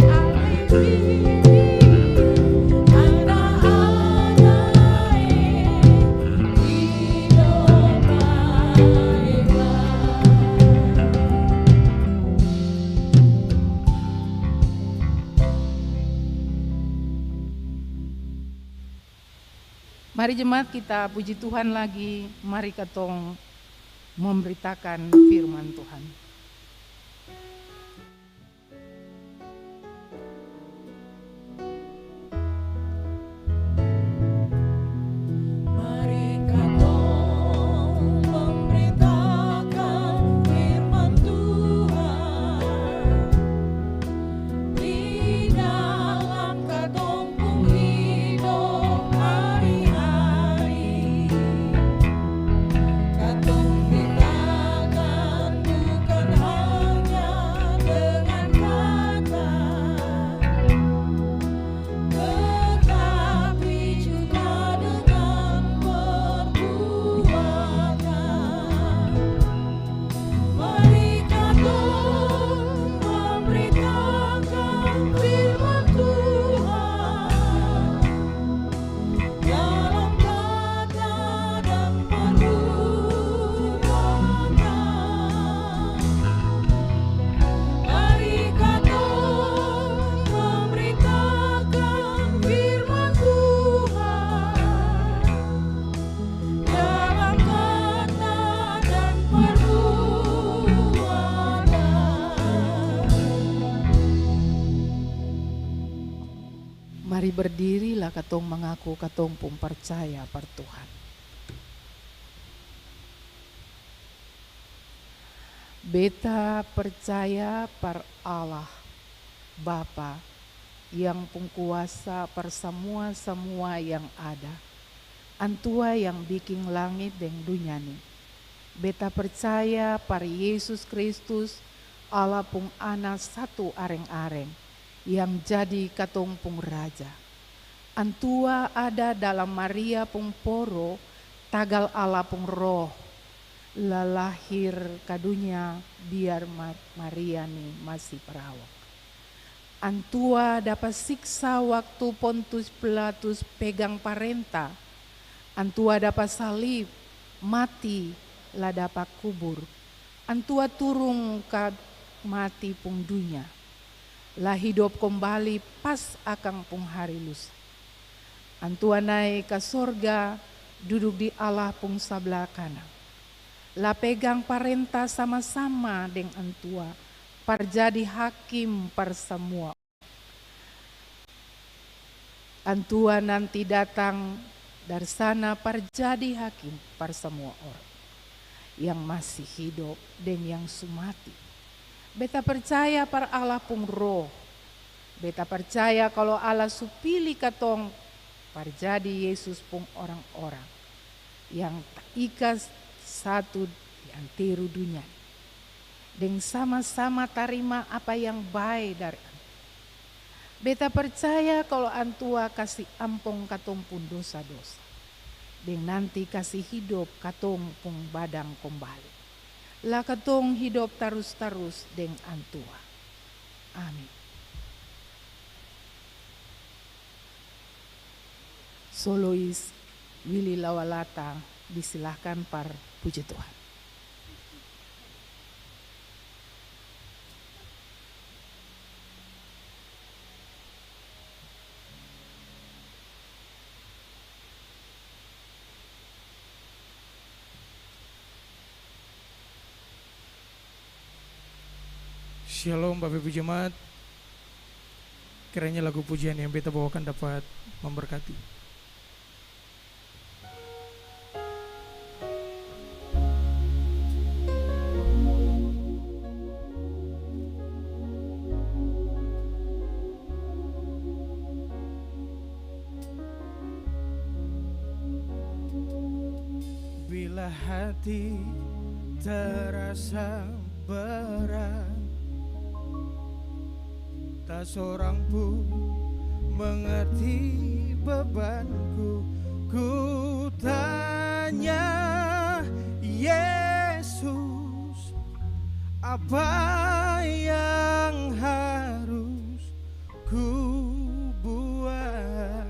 ale bini, ana-ana e, hidop bae-bae. Mari jemaat kita puji Tuhan lagi, mari katong memberitakan firman Tuhan. Mari katong memberitakan firman Tuhan di dalam katong pung hidop hari-hari. Katong beritakan bukan Mari berdiri, la katong mangaku katong pung percaya par Tuhan. Beta percaya par Allah, Bapa, yang pung kuasa par samua-samua yang ada, Antua yang biking langit deng dunya ni. Beta percaya par Yesus Kristus, Allah pung Ana satu areng-areng, yang jadi katong pung Raja. Antua ada dalam Maria pung poro, tagal Allah pung Roh, la lahir ka dunya biar Ma-, Maria ni masi parawa. Antua dapa siksa waktu Pontius Pilatus pegang parenta. Antua dapa salib, mati, la dapa kubur. Antua turung ka mati pung dunya, la hidop kombali pas akang pung hari lusa. Antua nae ka sorga, duduk di Allah pung sabla kanan. La pegang parenta sama-sama deng Antua, par jadi hakim par samua. Antua nanti datang dari sana par jadi hakim par samua orang yang masih hidop deng yang su mati. Beta percaya par Allah pung Roh. Beta percaya kalu Allah su pili katong par jadi Yesus pung orang-orang yang taika satu di anteru dunia, deng sama-sama tarima apa yang bae dari Antua. Beta percaya kalu Antua kasi ampong katong pung dosa-dosa, deng nanti kasi hidop katong pung badan kombali. La katong hidop tarus-tarus deng Antua. Amin. Solois Willy Lawalata disilahkan par puji Tuhan. Shalom, Bapak Ibu Jemaat. Kiranya lagu pujian yang beta bawakan dapat memberkati. Bila hati terasa berat, tak seorang pun mengerti bebanku. Ku tanya, Yesus, apa yang harus ku buat.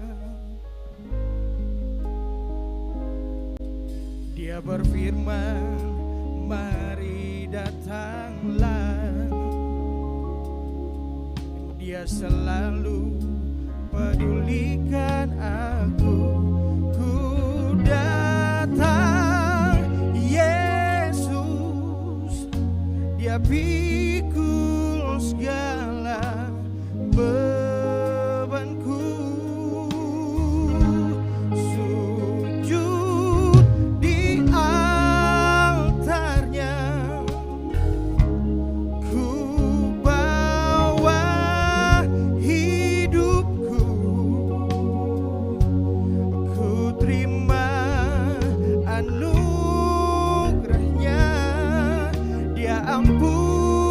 Dia berfirman, "Mari datanglah." Dia selalu pedulikan aku. Ku datang, Yesus. Dia pikul segala bebanku, sujud di altarnya, ku bawa hidupku, ku terima anugerahnya, Dia ampuni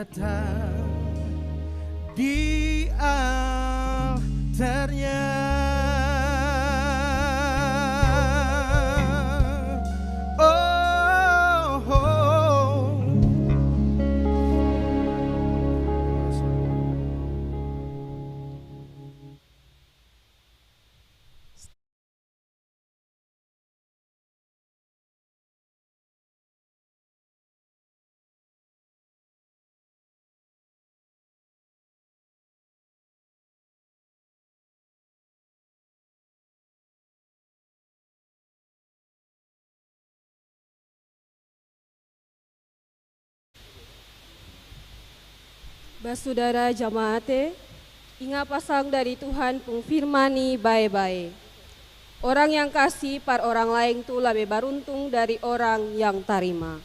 Datang di altarnya. Oh, oh. Basudara jamaat e, inga pasang dari Tuhan pung firman ni bae-bae. Orang yang kasi par orang laeng tu labe baruntung dari orang yang tarima.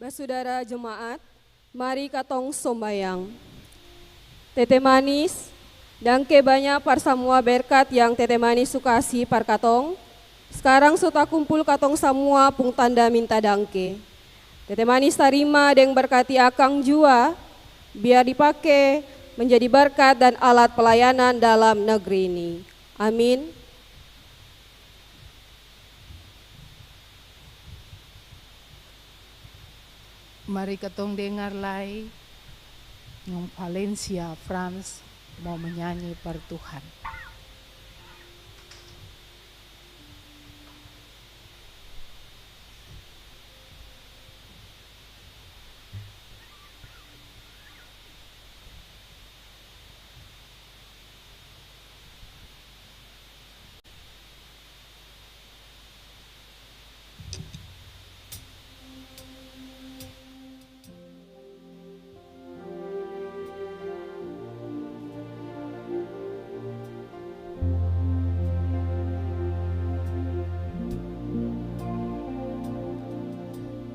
Basudara jemaat, mari katong sombayang. Tete manis, dangke banya par samua berkat yang Tete manis su kasi par katong. Skarang su takumpul katong samua pung tanda minta dangke. Tete manis tarima deng berkati akang jua, biar dipake menjadi berkat dan alat pelayanan dalam negeri ini. Amin. Mari katong dengar lai, Nyong Valencia Franz mau menyanyi par Tuhan.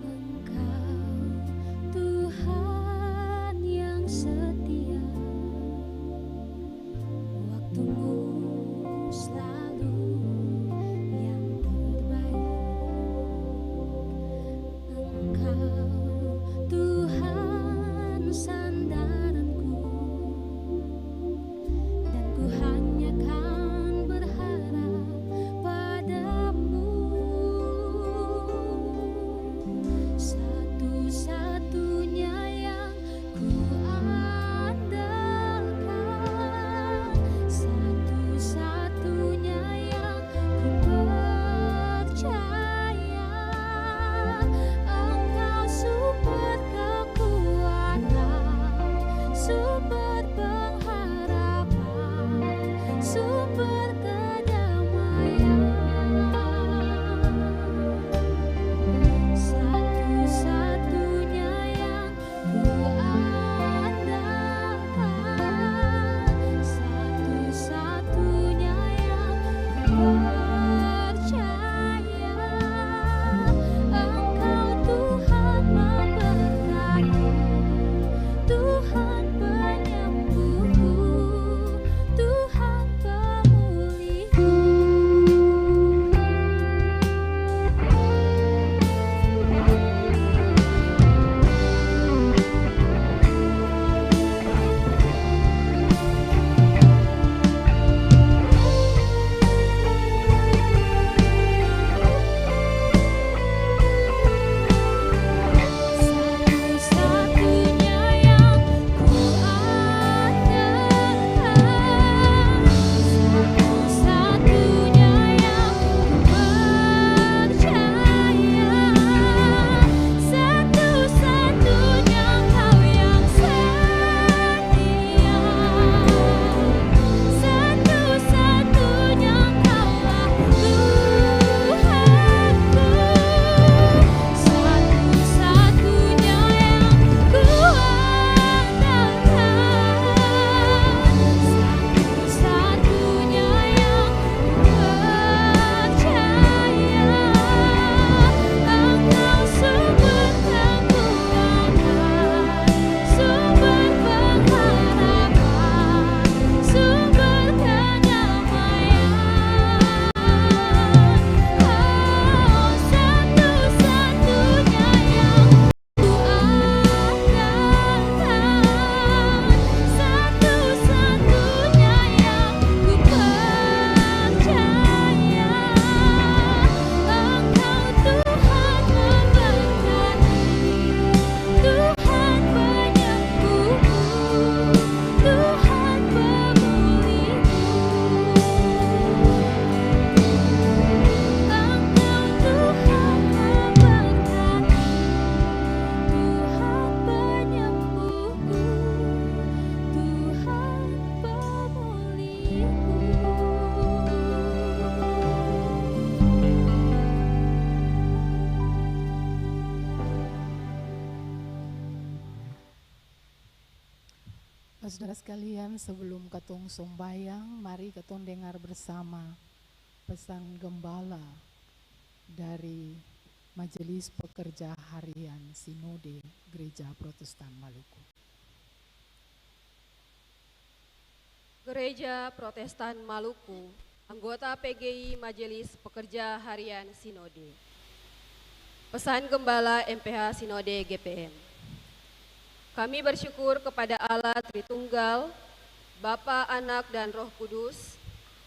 Engkau Tuhan yang setia, waktumu selalu yang terbaik. Engkau Tuhan sandaranku, dan ku hanya kan berharap padamu. Satu-satunya yang ku andalkan, satu-satunya yang ku percaya. Engkau sumber kekuatan, sumber pengharapan, sumber kedamaian. Satu-satunya yang ku andalkan, satu-satunya yang ku percaya. Engkau Tuhan memberkati, Tuhan penyembuhku, Tuhan pemulihku. Satu-satunya yang ku andalkan, satu-satunya yang ku percaya, satu-satunya Kau yang setia, satu-satunya Kaulah Tuhanku. Satu-satunya yang ku andalkan, satu-satunya yang ku percaya. Engkau sumber kekuatan, sumber pengharapan, sumber kedamaian. Oh, satu-satunya yang ku andalkan, satu-satunya yang ku percaya. Engkau Tuhan memberkati, Tuhan penyembuhku, Tuhan pemulihku. Engkau Tuhan memberkati, Tuhan penyembuhku, Tuhan pemulihku. Saudara sekalian, sebelum katong sombayang, mari katong dengar bersama pesan gembala dari Majelis Pekerja Harian Sinode Gereja Protestan Maluku. Gereja Protestan Maluku, anggota P G I Majelis Pekerja Harian Sinode. Pesan Gembala M P H Sinode G P M. Kami bersyukur kepada Allah Tritunggal, Bapa, Anak, dan Roh Kudus,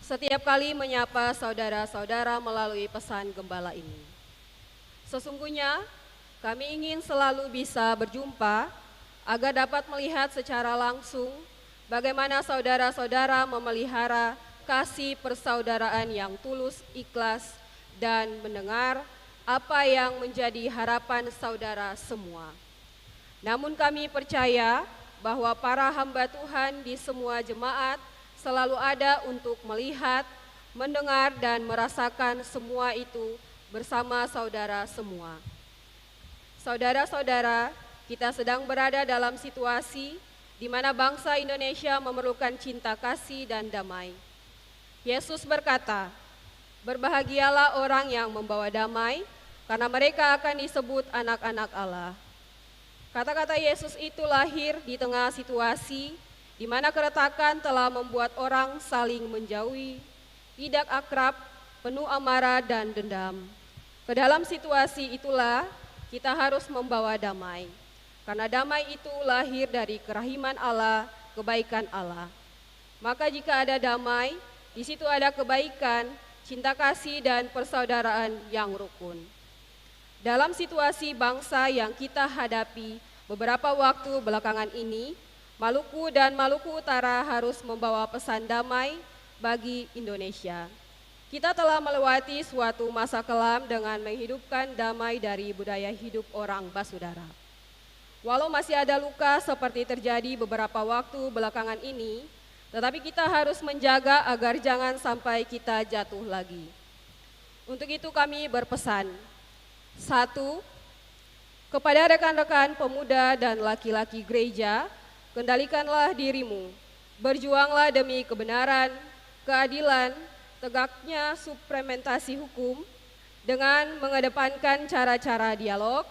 setiap kali menyapa saudara-saudara melalui pesan gembala ini. Sesungguhnya, kami ingin selalu bisa berjumpa agar dapat melihat secara langsung bagaimana saudara-saudara memelihara kasih persaudaraan yang tulus, ikhlas, dan mendengar apa yang menjadi harapan saudara semua. Namun kami percaya bahwa para hamba Tuhan di semua jemaat selalu ada untuk melihat, mendengar, dan merasakan semua itu bersama saudara semua. Saudara-saudara, kita sedang berada dalam situasi di mana bangsa Indonesia memerlukan cinta kasih dan damai. Yesus berkata, "Berbahagialah orang yang membawa damai, karena mereka akan disebut anak-anak Allah." Kata-kata Yesus itu lahir di tengah situasi di mana keretakan telah membuat orang saling menjauhi, tidak akrab, penuh amarah dan dendam. Ke dalam situasi itulah kita harus membawa damai, karena damai itu lahir dari kerahiman Allah, kebaikan Allah. Maka jika ada damai, di situ ada kebaikan, cinta kasih, dan persaudaraan yang rukun. Dalam situasi bangsa yang kita hadapi beberapa waktu belakangan ini, Maluku dan Maluku Utara harus membawa pesan damai bagi Indonesia. Kita telah melewati suatu masa kelam dengan menghidupkan damai dari budaya hidup orang basudara. Walau masih ada luka seperti terjadi beberapa waktu belakangan ini, tetapi kita harus menjaga agar jangan sampai kita jatuh lagi. Untuk itu kami berpesan, satu, kepada rekan-rekan pemuda dan laki-laki gereja, kendalikanlah dirimu, berjuanglah demi kebenaran, keadilan, tegaknya suplementasi hukum, dengan mengedepankan cara-cara dialog,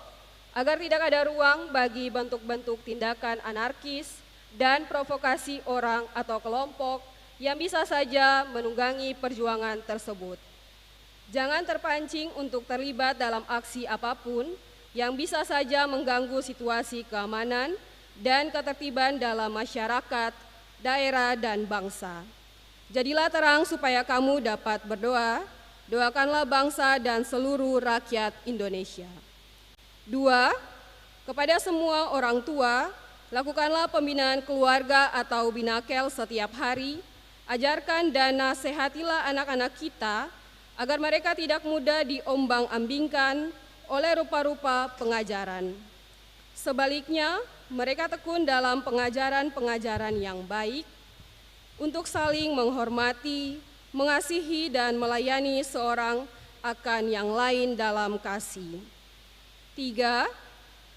agar tidak ada ruang bagi bentuk-bentuk tindakan anarkis dan provokasi orang atau kelompok yang bisa saja menunggangi perjuangan tersebut. Jangan terpancing untuk terlibat dalam aksi apapun yang bisa saja mengganggu situasi keamanan dan ketertiban dalam masyarakat, daerah, dan bangsa. Jadilah terang supaya kamu dapat berdoa, doakanlah bangsa dan seluruh rakyat Indonesia. Dua, kepada semua orang tua, lakukanlah pembinaan keluarga atau binakel setiap hari, ajarkan dan nasehatilah anak-anak kita agar mereka tidak mudah diombang-ambingkan oleh rupa-rupa pengajaran. Sebaliknya, mereka tekun dalam pengajaran-pengajaran yang baik untuk saling menghormati, mengasihi, dan melayani seorang akan yang lain dalam kasih. Tiga,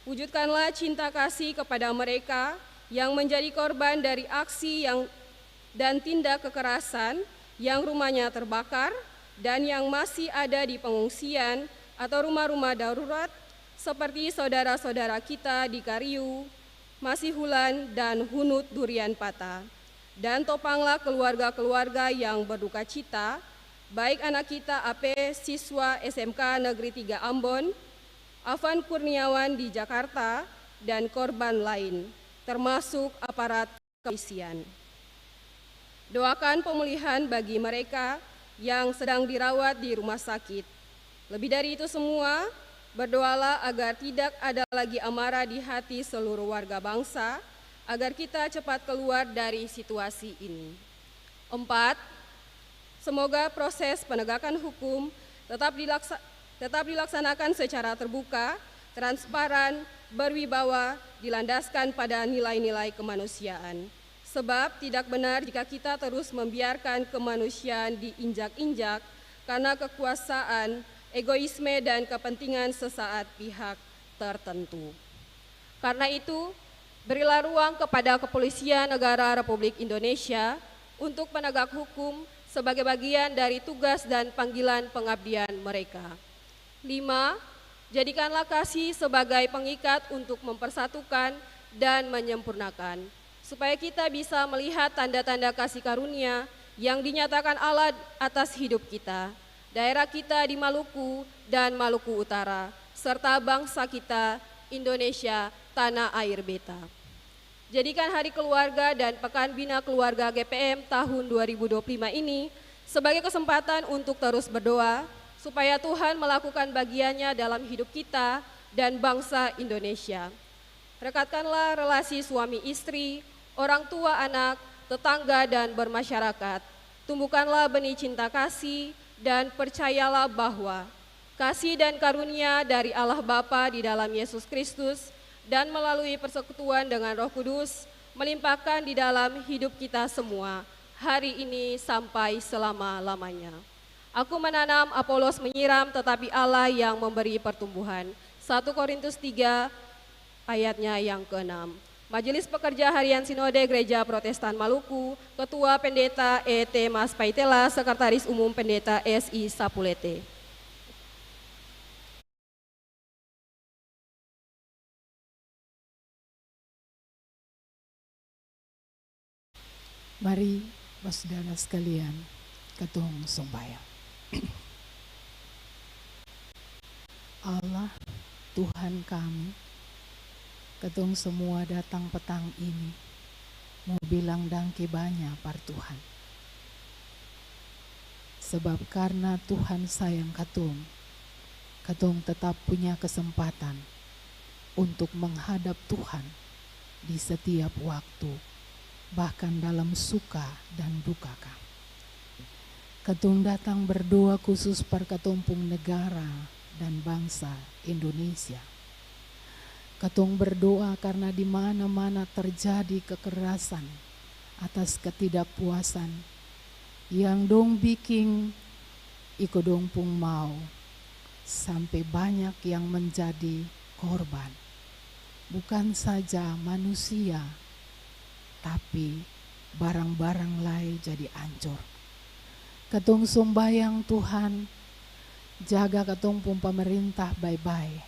wujudkanlah cinta kasih kepada mereka yang menjadi korban dari aksi yang, dan tindak kekerasan, yang rumahnya terbakar dan yang masih ada di pengungsian atau rumah-rumah darurat, seperti saudara-saudara kita di Kariu, Masihulan, dan Hunut Durian Patah. Dan topanglah keluarga-keluarga yang berduka cita, baik anak kita A P, siswa S M K Negeri Tiga Ambon, Afan Kurniawan di Jakarta, dan korban lain, termasuk aparat kepolisian. Doakan pemulihan bagi mereka yang sedang dirawat di rumah sakit. Lebih dari itu semua, berdoalah agar tidak ada lagi amarah di hati seluruh warga bangsa, agar kita cepat keluar dari situasi ini. Empat, semoga proses penegakan hukum tetap dilaksa-, tetap dilaksanakan secara terbuka, transparan, berwibawa, dilandaskan pada nilai-nilai kemanusiaan. Sebab tidak benar jika kita terus membiarkan kemanusiaan diinjak-injak karena kekuasaan, egoisme, dan kepentingan sesaat pihak tertentu. Karena itu, berilah ruang kepada Kepolisian Negara Republik Indonesia untuk penegak hukum sebagai bagian dari tugas dan panggilan pengabdian mereka. Lima, Jadikanlah kasih sebagai pengikat untuk mempersatukan dan menyempurnakan, supaya kita bisa melihat tanda-tanda kasih karunia yang dinyatakan Allah atas hidup kita, daerah kita di Maluku dan Maluku Utara, serta bangsa kita, Indonesia, tanah air beta. Jadikan Hari Keluarga dan Pekan Bina Keluarga G P M tahun dua ribu dua puluh lima ini sebagai kesempatan untuk terus berdoa, supaya Tuhan melakukan bagiannya dalam hidup kita dan bangsa Indonesia. Rekatkanlah relasi suami istri, orang tua anak, tetangga, dan bermasyarakat. Tumbuhkanlah benih cinta kasih, dan percayalah bahwa kasih dan karunia dari Allah Bapa di dalam Yesus Kristus dan melalui persekutuan dengan Roh Kudus melimpahkan di dalam hidup kita semua, hari ini sampai selama-lamanya. Aku menanam, Apolos menyiram, tetapi Allah yang memberi pertumbuhan. Satu Korintus tiga ayatnya yang keenam. Majelis Pekerja Harian Sinode Gereja Protestan Maluku, Ketua Pendeta E T Maspaitela, Sekretaris Umum Pendeta S I Sapulete. Mari, basudara sekalian, katong sombayang. Allah, Tuhan kami, katong samua datang patang ini mo bilang dangke banya par Tuhan. Sabab karna Tuhan sayang katong, katong tetap punya kesempatan untuk menghadap Tuhan di setiap waktu, bahkan dalam suka dan duka ka. Katong datang berdoa khusus par katong pung negara dan bangsa Indonesia. Katong berdoa karna di mana-mana terjadi kekerasan atas ketidakpuasan yang dong biking iko dong pung mau, sampe banyak yang menjadi korban. Bukan saja manusia, tapi barang-barang lai jadi ancor. Katong sombayang, Tuhan, jaga katong pung pamerintah bae-bae.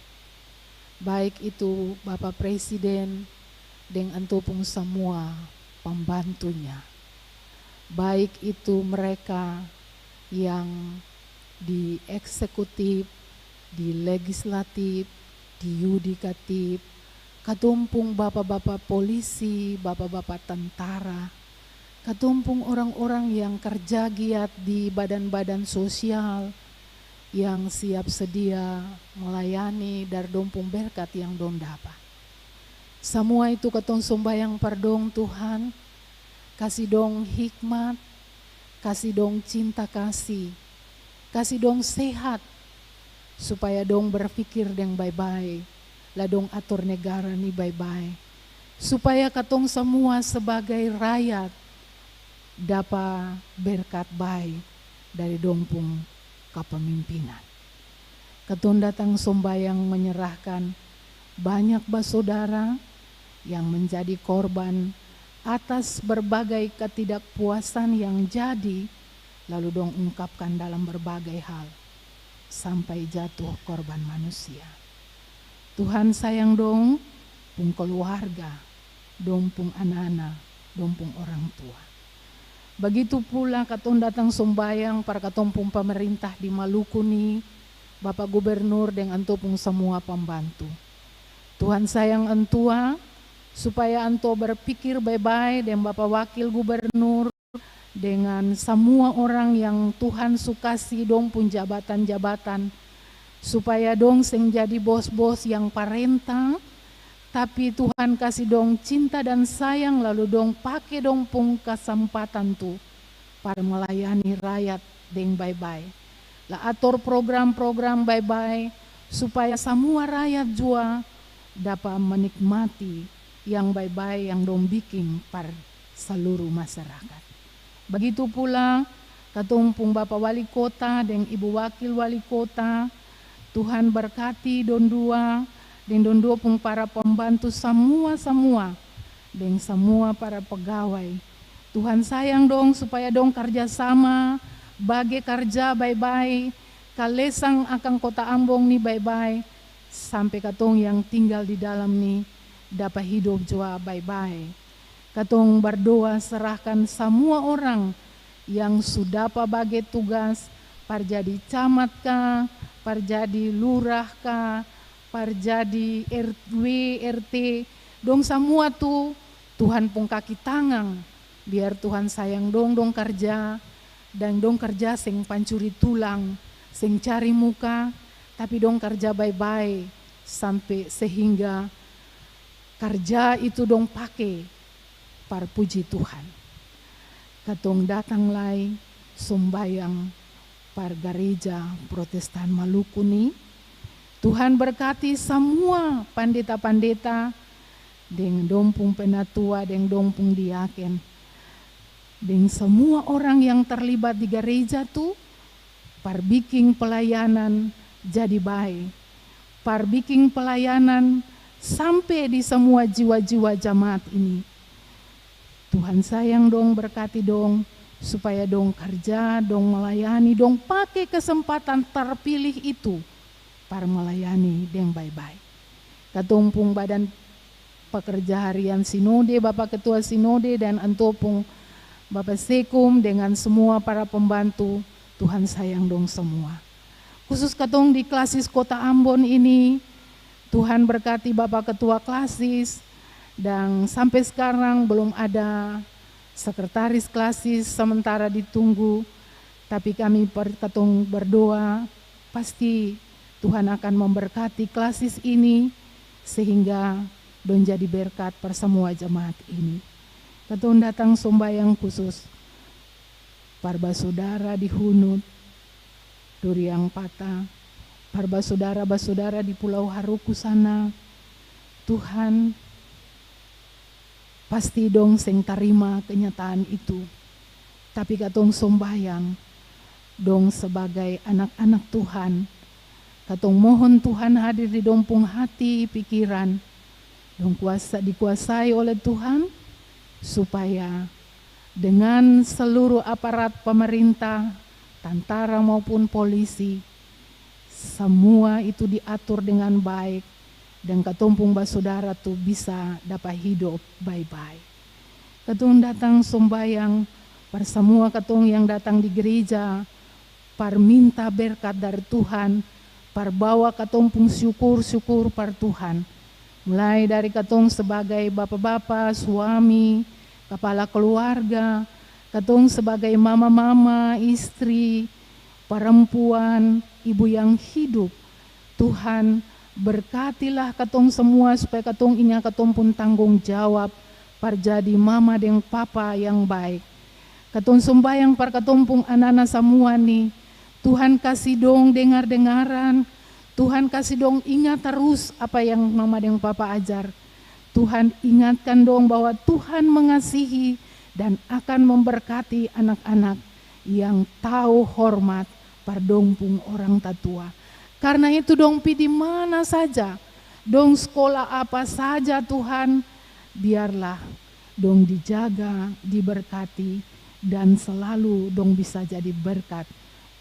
Baik itu Bapa Presiden deng antua pung samua pambantunya. Baik itu mereka yang di eksekutif, di legislatif, di yudikatif, katong pung bapa-bapa polisi, bapa-bapa tentara, katong pung orang-orang yang karja giat di badan-badan sosial, yang siap sedia melayani dari dong pung berkat yang dong dapa. Samua itu katong sombayang par dong, Tuhan, kasi dong hikmat, kasi dong cinta kasi, kasi dong sehat, supaya dong berpikir deng bae-bae, la dong ator negara ni bae-bae, supaya katong samua sebagai rakyat dapa berkat bae dari dong pung kapamimpinan. Katong datang sombayang menyerahkan banyak basudara yang menjadi korban atas berbagai ketidakpuasan yang jadi, lalu dong ungkapkan dalam berbagai hal, sampai jatuh korban manusia. Tuhan sayang dong pung keluarga, dong pung ana-ana, dong pung orang tua. Bagitu pula katong datang sombayang par katong pung pamerintah di Maluku ni, Bapa Gubernur deng antua pung samua pambantu. Tuhan sayang antua, supaya antua berpikir bae-bae deng Bapa Wakil Gubernur, dengan samua orang yang Tuhan su kasi dong pung jabatan-jabatan, supaya dong seng jadi bos-bos yang parenta, tapi Tuhan kasi dong cinta dan sayang, lalu dong pake dong pung kasempatan tu par melayani rakyat deng bae-bae. La ator program-program bae-bae, supaya samua rakyat jua dapa menikmati yang bae-bae yang dong biking par saluruh masyarakat. Bagitu pula katong pung Bapa Wali Kota deng Ibu Wakil Wali Kota, Tuhan berkati dong dua deng dong dua pung para pembantu samua-samua, deng samua para pegawai. Tuhan sayang dong supaya dong karja sama, bage karja bae-bae, kalesang akang Kota Ambon ni bae-bae, sampe katong yang tinggal di dalam ni dapa hidop jua bae-bae. Katong berdoa serahkan samua orang yang su dapa bage tugas, par jadi camat ka, par jadi lurah ka, par jadi R W, R T, dong samua tu Tuhan pung kaki tangang. Biar Tuhan sayang dong, dong karja, dan dong karja seng pancuri tulang, seng cari muka, tapi dong karja bae-bae, sampe sehingga karja itu dong pake par puji Tuhan. Katong datang lai sombayang par Gareja Protestan Maluku ni. Tuhan berkati samua pandeta-pandeta deng dong pung penatua, deng dong pung diaken, deng samua orang yang terlibat di gareja tu, par biking pelayanan jadi bae, par biking pelayanan sampe di samua jiwa-jiwa jamaat ini. Tuhan sayang dong, berkati dong, supaya dong karja, dong melayani, dong pake kesempatan terpilih itu par melayani deng bae-bae. Katong pung badan pekerja harian sinode, Bapa Ketua Sinode, dan antua pung Bapa Sekum, dengan semua para pembantu, Tuhan sayang dong semua. Khusus katong di Klasis Kota Ambon ini, Tuhan berkati Bapa Ketua Klasis, dan sampe skarang belum ada sekretaris Klasis, sementara ditunggu. Tapi kami par katong berdoa, pasti Tuhan akan memberkati Klasis ini, sehingga dong jadi berkat par samua jemaat ini. Katong datang sombayang khusus par basudara di Hunut, Duriang Pata, par basudara-basudara di Pulau Haruku sana. Tuhan, pasti dong seng tarima kenyataan itu. Tapi katong sombayang, dong sebagai anak-anak Tuhan, katong mohon Tuhan hadir di dong pung hati, pikiran, dong kuasa, dikuasai oleh Tuhan, supaya dengan seluruh aparat pemerintah, tantara maupun polisi, samua itu diatur dengan baik, dan katong pung basudara tu bisa dapa hidop bae-bae. Katong datang sombayang par samua katong yang datang di gereja, par minta berkat dari Tuhan, par bawa katong pung syukur-syukur par Tuhan. Mulai dari katong sebagai bapa-bapa, suami, kapala keluarga, katong sebagai mama-mama, istri, parampuan, ibu yang hidup. Tuhan, berkatilah katong samua supaya katong inga katong pung tanggong jawab par jadi mama deng papa yang bae. Katong sombayang par katong pung ana-ana samua ni. Tuhan kasi dong dengar-dengaran. Tuhan kasi dong inga tarus apa yang mama deng papa ajar. Tuhan ingatkan dong bahwa Tuhan mengasihi dan akan memberkati anak-anak yang tau hormat par dong pung orang tatua. Karna itu dong pi di mana saja, dong skola apa saja Tuhan, biarlah dong dijaga, diberkati, dan selalu dong bisa jadi berkat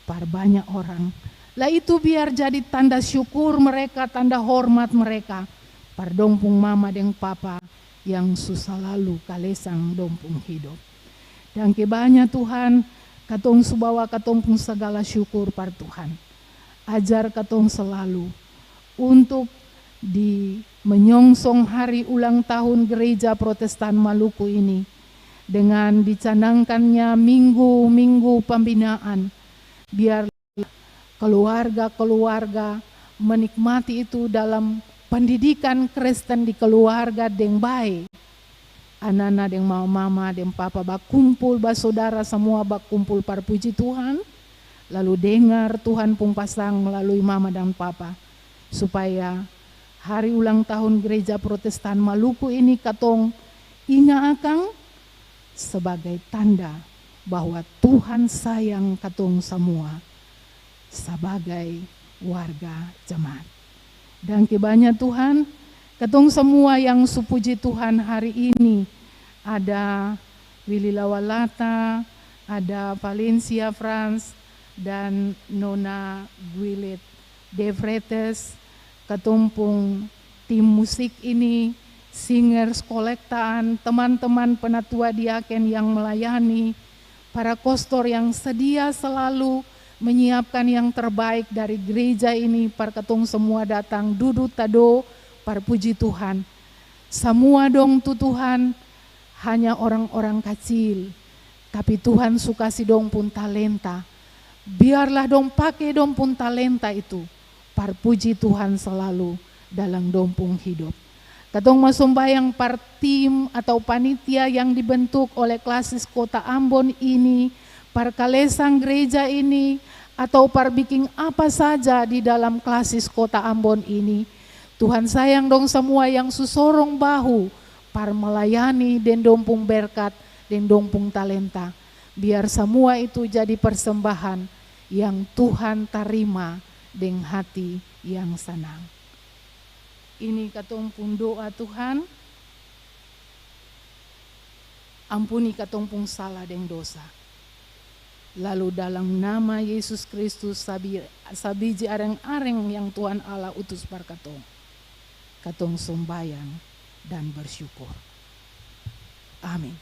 par banya orang. La itu biar jadi tanda syukur mereka, tanda hormat mereka par dong pung mama deng papa yang su salalu kalesang dong pung hidop. Dangke banya Tuhan, katong su bawa katong pung sagala syukur par Tuhan. Ajar katong salalu untuk di menyongsong hari ulang tahun Gereja Protestan Maluku ini dengan dicanangkannya minggu-minggu pembinaan. Biar keluarga-keluarga menikmati itu dalam pendidikan Kristen di keluarga deng bae. Anana deng mama-mama deng papa bakumpul, basodara samua bakumpul par puji Tuhan, lalu dengar Tuhan pung pasang melalui mama dan papa, supaya hari ulang tahun Gereja Protestan Maluku ini katong inga akang sebagai tanda bahwa Tuhan sayang katong samua sabagai warga jemaat. Dangke banya Tuhan, katong samua yang su puji Tuhan hari ini, ada Willy Lawalata, ada Valencia Franz, dan Nona Gwileth De Freitas, katong pung tim musik ini, singers, kolektaan, teman-teman penatua diaken yang melayani, para kostor yang sedia selalu menyiapkan yang terbaik dari gereja ini par katong semua datang dudu tado par puji Tuhan. Samua dong tu Tuhan hanya orang-orang kacil, tapi Tuhan su kasi dong pung talenta. Biarlah dong pake dong pung talenta itu par puji Tuhan selalu dalam dong pung hidop. Katong mo sombayang par tim atau panitia yang dibentuk oleh Klasis Kota Ambon ini, par kalesang gereja ini, atau par biking apa saja di dalam Klasis Kota Ambon ini. Tuhan sayang dong samua yang su sorong bahu par melayani deng dong pung berkat, deng dong pung talenta. Biar samua itu jadi persembahan yang Tuhan tarima deng hati yang sanang. Ini katong pung doa, Tuhan. Ampuni katong pung sala deng dosa. Lalu dalam nama Yesus Kristus sabi-, sabiji areng-areng yang Tuhan Allah utus par katong, katong sombayang dan bersyukur. Amin.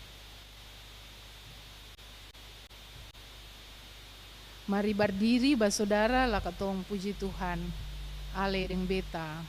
Mari bardiri, basudara, la katong puji Tuhan, ale deng beta.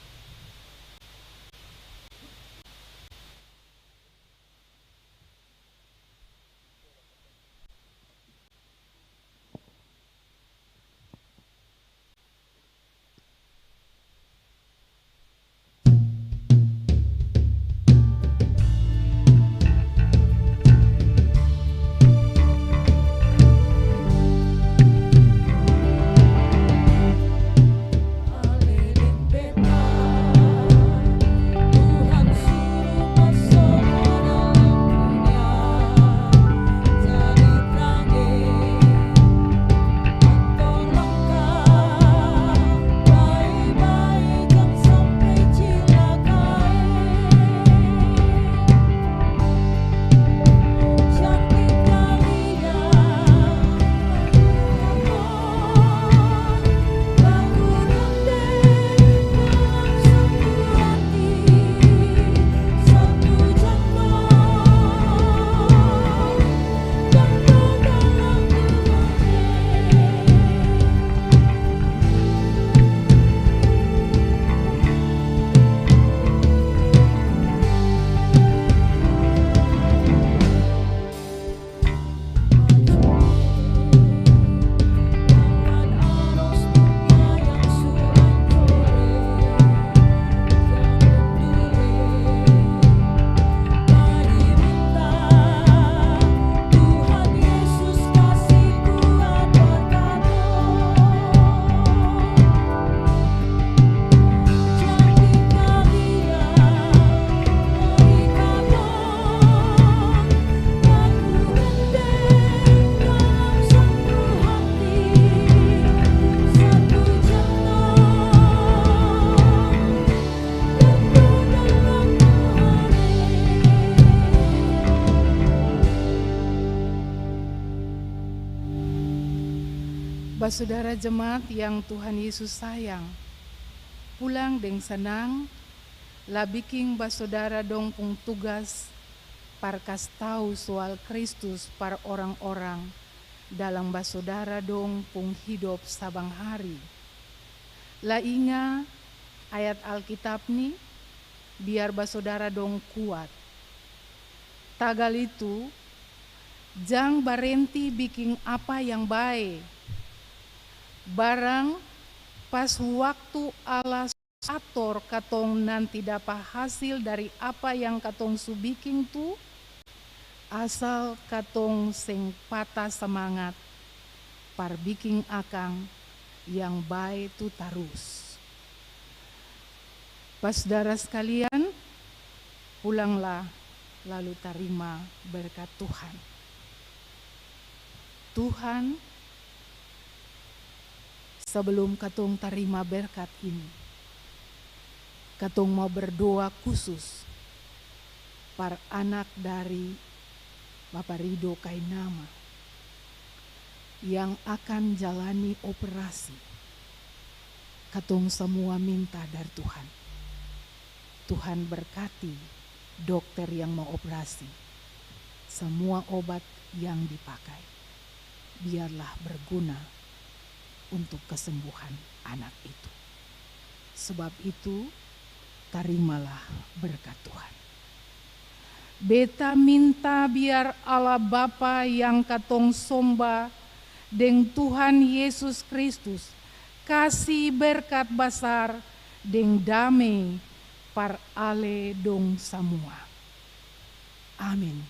Basudara jemaat yang Tuhan Yesus sayang, pulang deng sanang, la biking basudara dong pung tugas par kas tau soal Kristus par orang-orang dalam basudara dong pung hidop sabang hari. La inga ayat Alkitab ni, biar basudara dong kuat. Tagal itu, jang barenti biking apa yang bae. Barang pas waktu Allah ator katong nanti dapa hasil dari apa yang katong su biking tu, asal katong seng pata samangat par biking akang yang bae tu tarus. Basudara skalian, pulanglah lalu tarima berkat Tuhan. Tuhan, sebelum katong tarima berkat ini, katong mau berdoa khusus par anak dari Bapa Rido Kainama yang akan jalani operasi. Katong samua minta dari Tuhan. Tuhan berkati dokter yang mau operasi, samua obat yang dipakai, biarlah berguna untuk kesembuhan anak itu. Sebab itu, tarimalah berkat Tuhan. Beta minta biar Allah Bapa yang katong somba deng Tuhan Yesus Kristus kasi berkat basar deng dame par ale dong samua. Amin.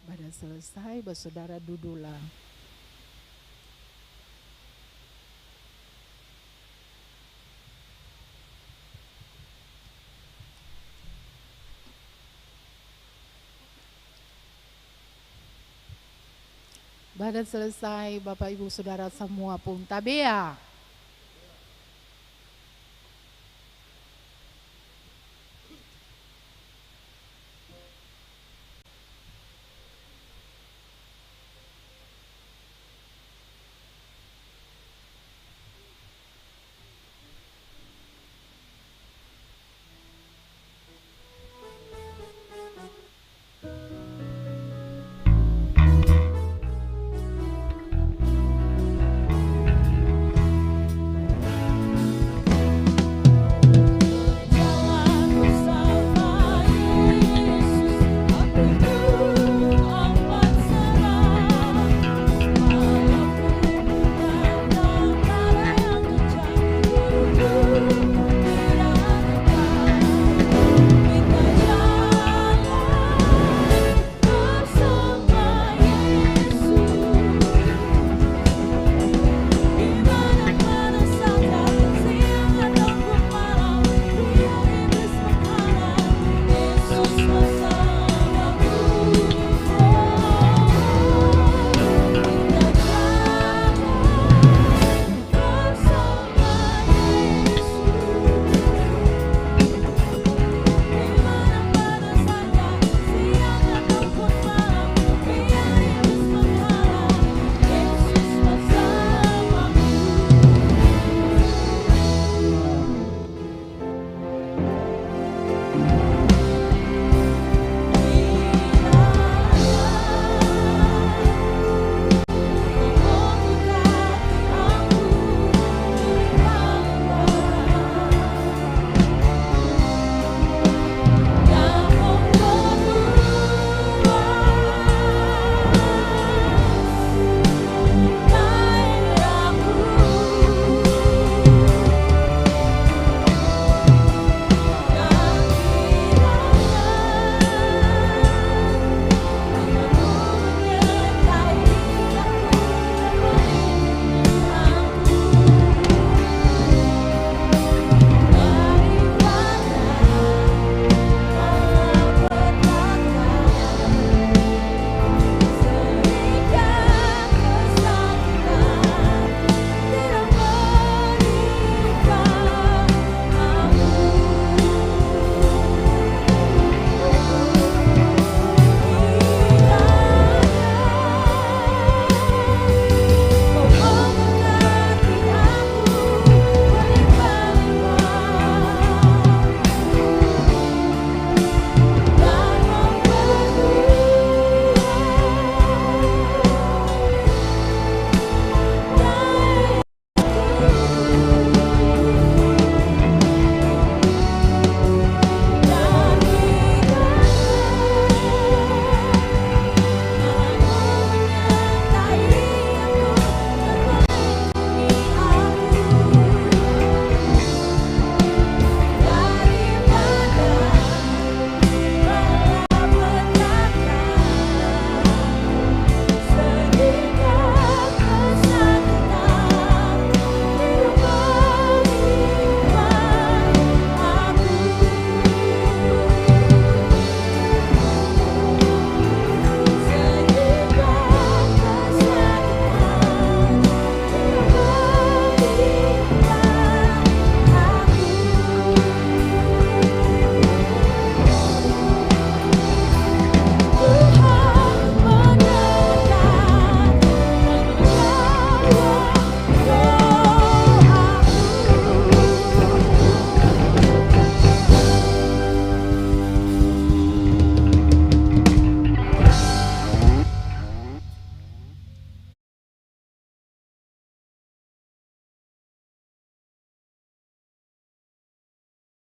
Bada selesai, basudara dudulah. Bada selesai, Bapak, Ibu, Saudara samua pung tabea.